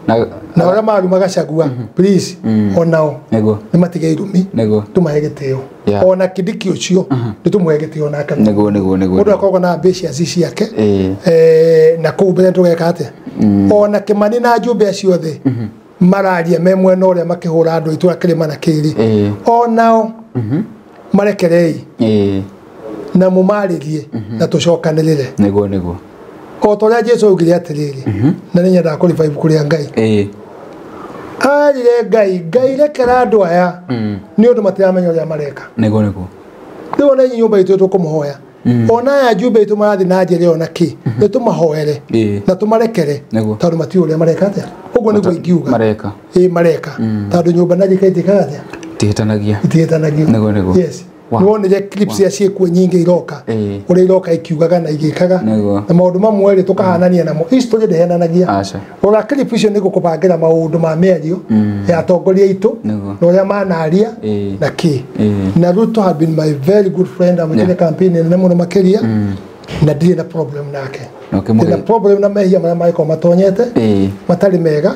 Na arĩa maruma Gachagua, please, onao. Nĩguo. Nĩ matige irumi. Nĩguo. Tũmahe gĩtĩo. Ona Kindiki ũcio nĩ tũmũhe gĩtĩo nake. Nĩguo nĩguo nĩguo. Mũndũ akoragwo na ambitions ciake. Na kũu mbere tũgeka atĩa? Ona Kimani na Njumbe acio othe mararia me mwena ũrĩa makĩhũra andũ itũra kĩrĩma na kĩrĩ. Onao marekerei. Na mũmarĩrie na tũcokanĩrĩre. Nĩguo nĩguo. O ta ũrĩa Jesũ augire atĩrĩrĩ, na nĩ nyendaga kũriba ibuku rĩa Ngai. Arire Ngai, Ngai rekera andũ aya nĩ ũndũ matiramenya ũrĩa mareka. Nĩguo nĩguo. Rĩu ona inyuĩ nyũmba itũ tũkũmũhoya. Ona aya Njumbe itũ marathiĩ na njĩra ĩyo na kĩ, nĩ tũmahoere na tũmarekere tondũ matiũĩ ũrĩa mareka atĩa. Ũguo nĩguo ingiuga. Mareka. Ĩĩ mareka. Tondũ nyũmba na njĩka itĩkaga atĩa? Itihĩtanagia. Itihĩtanagia. Nĩguo nĩguo. Yes. Nĩwonire clips cia ciĩkuo nyingĩ iroka ũrĩa iroka ikiugaga na igĩkaga na maũndũ mamwe rĩ tũkahanania namo. History ndĩhenanagia. Rora clip icio nĩ gũkũbangĩra maũndũ ma mĩario ya atongoria aitũ na ũrĩa manaria na kĩ. Na Ruto had been my very good friend. Amwĩkire campaign nene mũno makĩria na ndirĩ na problem nake. Ndĩ na problem na mehia marĩa mangĩkorwo matonyete matarĩ mega,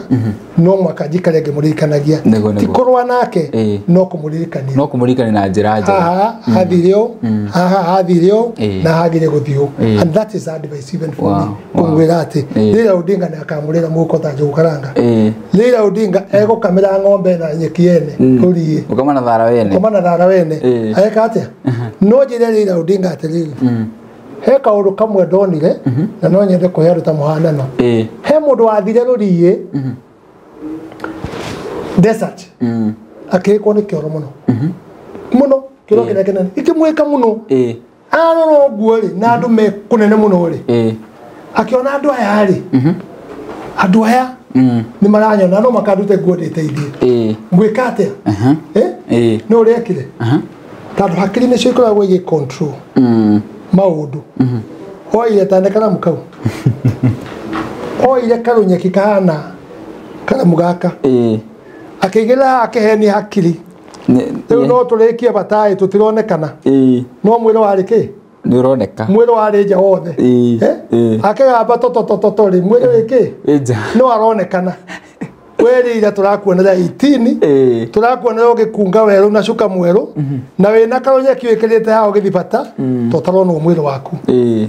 no mwaka njikare ngĩmũririkanagia. Ti kũrũa nake, no kũmũririkania. No kũmũririkania na njĩra njega. Haha hathire ũũ, haha hathire ũũ, na hagire gũthiĩ ũũ. And that is advice even for me. Kũmwĩra atĩ Raila Odinga nĩ akamũrĩra mũhuko ta njũgũ karanga. Raila Odinga egũkamĩra ng'ombe na nyeki ene rũriĩ. Gũkoma na thara wene. Gũkoma na thara wene. Ageka atĩa? No njĩre Raila Odinga atĩrĩrĩ, he kaũndũ kamwe ndonire na no nyende kũhe andũ ta mũhanano. He mũndũ wathire rũriĩ desert akĩhĩkwo nĩ kĩoro mũno mũno, kĩoro kĩrĩa kĩnene ikĩmwĩka mũno. Arora ũguo rĩ, na andũ me kũnene mũno rĩ, akĩona andũ aya rĩ, andũ aya nĩ maranyona no makandute nguo ndĩteithie. Ngwĩka atĩa? Nĩ ũrĩa ekire? Tondũ hakiri nĩcio ikoragwo igĩ control maũndũ. Oire tane karamu kau. Oire karũnyeki kahana karamu gaka. Akĩigĩrĩra akĩhenia hakiri. Rĩu no tũrĩkie bataĩ tũtironekana. No mwĩrĩ warĩ kĩ? Nĩ ũroneka. Mwĩrĩ warĩ nja wothe. Akĩgamba tototototo rĩ, mwĩrĩ wĩ kĩ? No aronekana. Werĩire tũrakuonera 18, tũrakuonera ũgĩkunga werũ na cuka mwerũ, na wĩna karũnyeki wĩkĩrĩte haha ũgĩthiĩ bata, tũtaronwo mwĩrĩ waku.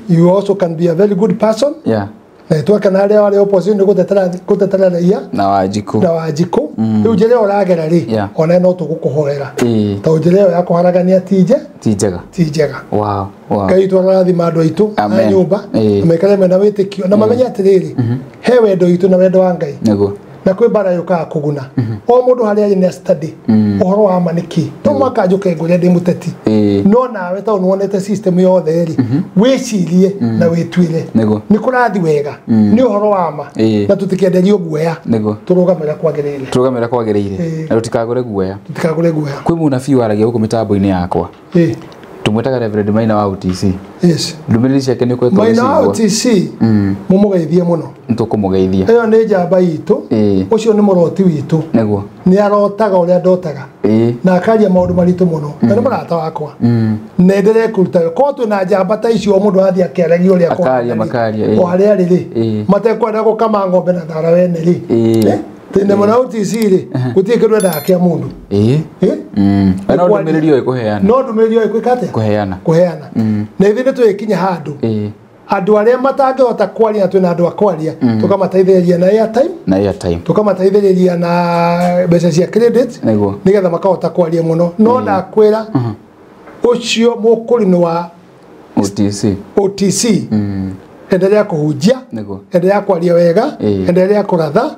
You also can be a very good person. Na twakana arĩa warĩ opposition nĩ gũtetera raia na Wanjikũ. Na Wanjikũ. Rĩu njĩra ĩyo ũragera rĩ, ona no tũgũkũhoera. Tondũ njĩra ĩyo ya kũharagania ti njega. Ti njega. Wow. Ngai witũ ararathima andũ aitũ a nyũmba, na maikare mena wĩtĩkio na mamenye atĩrĩrĩ, he wendo witũ na wendo wa Ngai. Nĩguo. Na kwĩ mbara yũkaga kũguna. O mũndũ harĩa arĩ nĩ study ũhoro wa ma nĩkĩ. To mwaka njũke ngũrĩa ndĩ mũteti. No nawe tondũ nĩwonete system yothe rĩ, wĩcirie na wĩtuĩre. Nĩ kũrathi wega. Nĩ ũhoro wa ma. Na tũtikenderio guoya. Tũrũgame ũrĩa kwagĩrĩire. Tũrũgame ũrĩa kwagĩrĩire. Na tũtikagũre guoya. Tũtikagũre guoya. Kwĩ mũnabii waragia gũkũ mĩtambo-inĩ yakwa. Tumwetaga Reverend Maina wa OTC. Yes. Ndũmĩrĩri ciake nĩ ũkoretwo Maina wa OTC mũmũgeithie mũno. Nĩtũkũmũgeithia. Ĩyo nĩ njamba itũ. Ũcio nĩ mũroti witũ. Nĩguo. Nĩ arotaga ũrĩa ndotaga. Na akaria maũndũ maritũ mũno. Na nĩ mũrata wakwa. Na ndĩrekũruta. Korwo twĩna njamba ta icio mũndũ athiĩ akĩaragia ũrĩa akaria makaria. O harĩa arĩ rĩ. Matekwenda gũkama ng'ombe na thara wene rĩ. Tene mwana OTC rĩ gũtirĩ kĩndũ endaga kĩa mũndũ. No ndũmĩrĩri ĩyo ĩkũheana. No ndũmĩrĩri ĩyo ĩkwĩka atĩa? Kũheana. Kũheana. Na ithuĩ nĩtũgĩkinya handũ. Andũ arĩa matangĩhota kwaria twĩna andũ a kwaria tũkamateithĩrĩria na airtime. Na airtime. Tũkamateithĩrĩria na mbeca cia credit. Nĩguo. Nĩgetha makahota kwaria mũno. No ndakwĩra ũcio mũkũrinũ wa OTC. OTC. Endelea kũhunjia, endelea kwaria wega, endelea kũratha,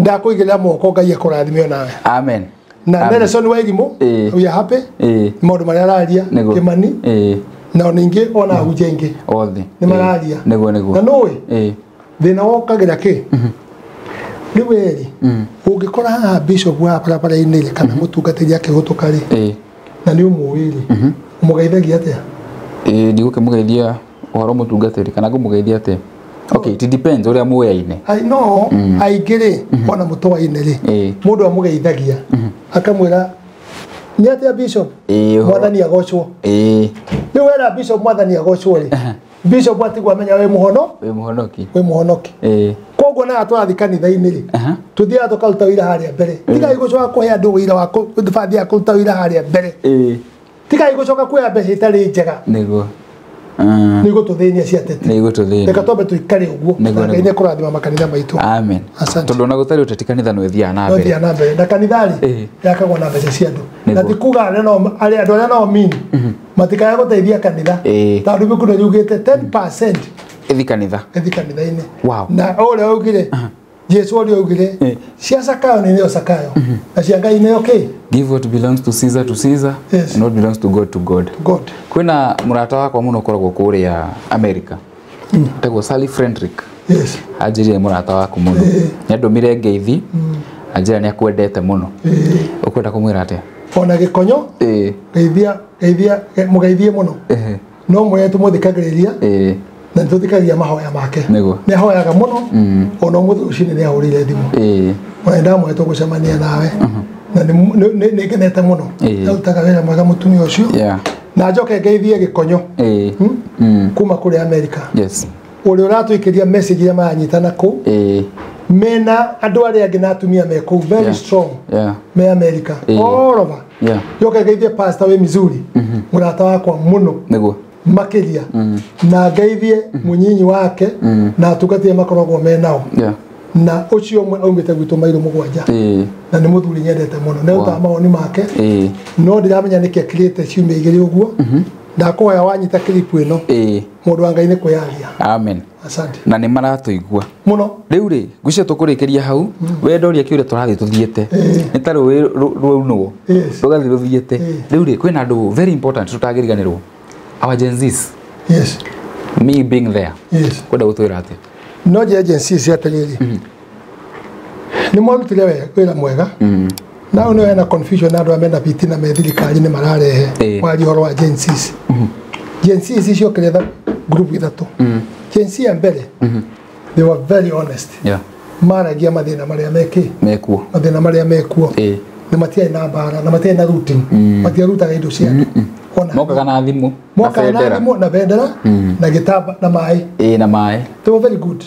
ndakũigĩrĩra moko Ngai akũrathime onawe. Amen. Na Nelson Wairimu, we are happy. Maũndũ marĩa araria, Kimani, na ningĩ ona ahunjia aingĩ othe nĩ mararia. Nĩguo nĩguo. Na nũĩ thĩna wokagĩra kĩ? Rĩu eri ũngĩkora haha bishop wa barabara-inĩ rĩ kana mũtungatĩri akĩhũtũka rĩ na nĩ ũmũĩ rĩ, ũmũgeithagia atĩa? Ndigũkĩmũgeithia ũhoro mũtungatĩri kana ngũmũgeithia atĩa? Okay, it depends ũrĩa muoyaine. No aingĩ rĩ ona mũtoaine rĩ mũndũ amũgeithagia akamwĩra nĩ atĩa bishop, mwathani agocwo. Rĩu wera bishop mwathani agocwo rĩ, bishop atigwo amenya wĩ mũhono, wĩ mũhonoki, wĩ mũhonoki. Koguo na tũrathiĩ kanitha-inĩ rĩ, tũthiaga tũkaruta wĩra harĩa mbere. Tigai gũcoka kũhe andũ wĩra wa bathiaga kũruta wĩra harĩa mbere. Tigai gũcoka kuoya mbeca itarĩ njega. Nĩguo. Nĩguo tũthĩnia cia ateti. Nĩguo tũthĩnia. Reke twambe tũikare ũguo. Ngai nĩekũrathima makanitha maitũ. Amen. Asante. Tondũ ona gũtarĩ ũteti kanitha no ĩthiaga na mbere. No ĩthiaga na mbere. Na kanitha rĩ yakagwo na mbeca cia andũ. Na ti kuga arĩa andũ arĩa nao mini matikae gũteithia kanitha. Tondũ ibuku nĩ riugĩte 10% ĩthi kanitha. Ĩthi kanitha-inĩ. Wow. Na ũrĩa augire Jesu ũrĩa augire cia Sakayo nĩ nĩyo Sakayo. Na cia Ngai nĩyo kĩ? Give what belongs to Caesar to Caesar, yes, and what belongs to God to God. God. Kwĩna mũrata wakwa mũno ũkoragwo kũrĩa America. Etagwo Sally Frederick. Yes. Anjĩrire mũrata waku mũno. Nĩandũmire ngeithi. Anjĩra nĩakwendete mũno. Ũkwenda kũmwĩra atĩa? Ona gĩkonyo. Geithia, geithia, mũgeithie mũno. No mwĩre tũmũthikagĩrĩria. Na nĩtũthikagia mahoya make. Nĩguo. Nĩahoyaga mũno. Ona ũmũthĩ rũcinĩ nĩahũrĩire thimũ. Ona nĩndamwĩra tũgũcemania nawe. Na nĩ ngenete mũno. Nĩarutaga wĩra mwega mũtumia ũcio. Na njoke ngeithie gĩkonyo. Kuma kũrĩa America. Yes. Ũrĩa ũratũikĩria message iria maranyitana kũu. Mena andũ arĩa angĩ na atumia me kũu very strong. Me America. All over. Njoke ngeithie pastor wĩ Missouri. Mũrata wakwa mũno. Nĩguo. Makĩria. Na ngeithie mũnyinyi wake na atungatĩri makoragwo me nao. Na ũcio ũmwe aumĩte gwitũ mairũ 7. Na nĩ mũthuri nyendete mũno. Nĩarutaga mawoni make. No ndiramenya nĩkĩ akirĩte ciumia 2 ũguo. Ndakũhoya wanyita clip ĩno. Mũndũ wa Ngai nĩ kwĩyaria. Amen. Asante. Na nĩ maratũigua mũno. Rĩu rĩ ngwĩciria tũkũrĩkĩria hau. We ndoria kĩũria tũrathiĩ tũthiĩte. Nĩ ta rũĩ rwaunwo. Rũgathiĩ rũthiĩte. Rĩu rĩ kwĩna andũ very important tũtangĩriganĩrwo. Our Gen Zs. Yes. Me being there. Yes. Kwenda gũtwĩra atĩa? No Gen Zs atĩrĩrĩ. Nĩ mwarutire wĩra mwega. Na ũyũ hena confusion na andũ arĩa mena bitina me thirikari nĩ mararehe waria ũhoro wa Gen Zs. Gen Zs icio group 3. Gen Z ya mbere they were very honest. Yeah. Maragia mathĩna marĩa mekĩ. Mekuo. Mathĩna marĩa mekuo. Na matiarĩ na mbara na matiarĩ na routing. Matiarutaga indo cia andũ. Mokaga na thimũ. Mokaga na thimũ na bendera na gĩtamba na maĩ. Na maĩ. They were very good.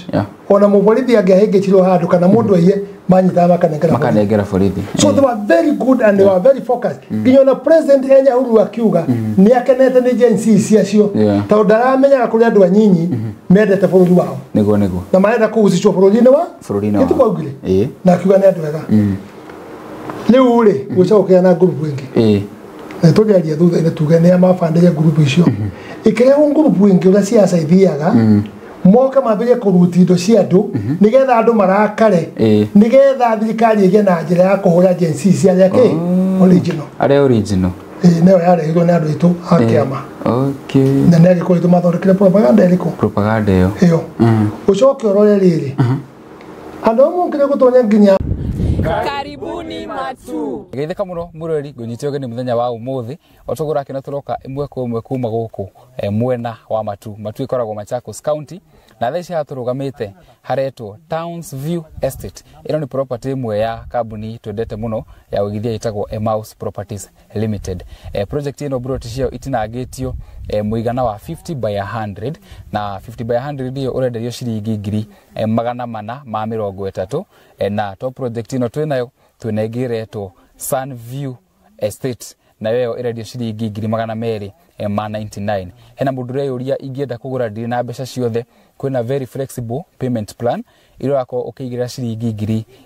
Ona mũborithi angĩahĩngĩcirwo handũ kana mũndũ aiye manyitaga makanengera borithi. So they were very good and they were very focused. Nginya ona president Enya Uhuru akiuga nĩ akenete nĩ Gen Z acio. Tondũ ndaramenyaga kũrĩ andũ anyinyi mendete bũrũri wao. Nĩguo nĩguo. Na marenda kũgucicwo bũrũri-inĩ wa? Bũrũri-inĩ wao. Nĩtiguo augire? Na akiuga nĩ andũ ega. Rĩu rĩ gũcoka na group ĩngĩ. Na tũngĩaria thutha-inĩ tuge nĩa mabandĩre group icio. Ĩkĩrehwo group ĩngĩ ũrĩa ciaca ithiaga Moka mambĩrĩrie kũruta indo cia andũ nĩgetha andũ marakare, nĩgetha thirikari ĩgĩe na njĩra ya kũhũra Gen Z cia arĩa kĩ original. Arĩa original. Ĩĩ, nĩyo yarehirwo nĩ andũ aitũ a kĩama. Na nĩ agĩkũyũ aitũ mathondekire propaganda ĩrĩkũ? Propaganda ĩyo. Ĩyo. Ũcoke ũrore rĩrĩ, andũ amwe mokire gũtonya nginya. Karibuni Matu. Geithĩka mũno mũrori, ngũnyite ũgeni mũthenya wa ũmũthĩ o tũgũrakena tũroka ĩmwe kwa ĩmwe kuma gũkũ mwena wa Matu. Matu ĩkoragwo Machakos County, na thaa ici haha tũrũgamĩte haretwo Towns View Estate. Ĩno nĩ property ĩmwe ya kambuni twendete mũno ya ũigithia ĩtagwo Emmaus Properties Limited. Project ĩno broti ciayo itinangĩtio mũigana wa 50 by 100, na 50 by 100 ĩyo ũrenderio ciringi 430,000. Na to project ĩno twĩnayo, twĩna ĩngĩ ĩretwo Sunview Estate, nayo ĩyo ĩrendio ciringi 299,000. Hena mũndũ ũreyũria, ingĩenda kũgũra ndirĩ na mbeca ciothe? Kwĩna very flexible payment plan ĩrĩa ũrakorwo ũkĩigĩrĩra ciringi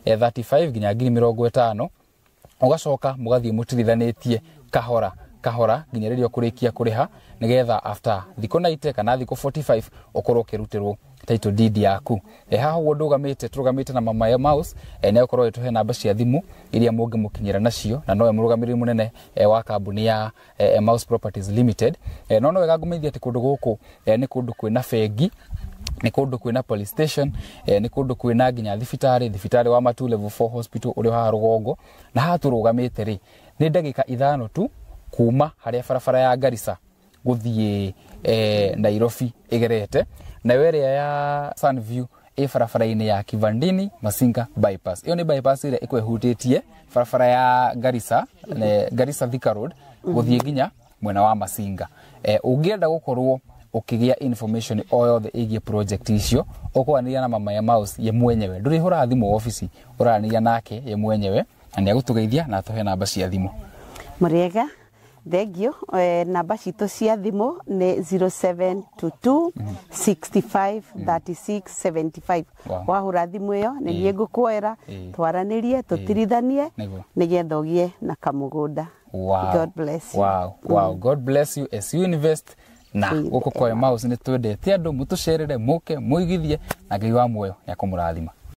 35,000 nginya 50,000, ũgacoka mũgathiĩ mũtirithanĩtie kahora kahora nginya rĩrĩa ũkũrĩkia kũrĩha, nĩgetha after thikũ 90 kana thikũ 45 ũkorwo ũkĩrutĩrwo title deed yaku. Haha ũguo ndũgamĩte, tũrũgamĩte na mama ya mouse, nĩ egũkorwo ĩtũhe namba cia thimũ iria mũngĩmũkinyĩra nacio, na nowe mũrũgamĩrĩri mũnene wa kambuni ya Mouse Properties Limited. No wega ngũmenyithia atĩ kũndũ gũkũ nĩ kũndũ kwĩna bengi, nĩ kũndũ kwĩna police station, nĩ kũndũ kwĩna nginya thibitarĩ, thibitarĩ wa Matu Level 4 Hospital ũrĩa haha rũgongo. Na haha tũrũgamĩte rĩ, nĩ ndagĩka 5 tu kuma harĩa barabara ya Garissa gũthiĩ Nairobi ĩgerete, nayo ĩrĩa ya Sunview ĩ barabara-inĩ ya Kivandini Masinga bypass. Ĩyo nĩ bypass ĩrĩa ĩkoragwo ĩhutĩtie barabara ya Garissa, Garissa Thika Road gũthiĩ nginya mwena wa Masinga. Ũngĩenda gũkorwo ũkĩgĩa information o yothe ĩgiĩ project icio, ũkwaranĩria na mama ya mouse ye mwenyewe. Ndũrĩhũraga thimũ obici, ũraranĩria nake ye mwenyewe, na nĩ agũtũgeithia na atũhe namba cia thimũ. Mũrĩega, thengio. Namba citũ cia thimũ nĩ 0722 65 36 75. Wahũra thimũ ĩyo nĩ niĩ ngũkuoera, twaranĩrie, tũtirithanie nĩgetha ũgĩe na kamũgũnda. God bless you. Wow. God bless you as you invest na gũkũ kwa Emmaus. Nĩ twendete andũ mũtũcerere, mũke mũigithie, na Ngai wa muoyo nĩ akũmũrathima.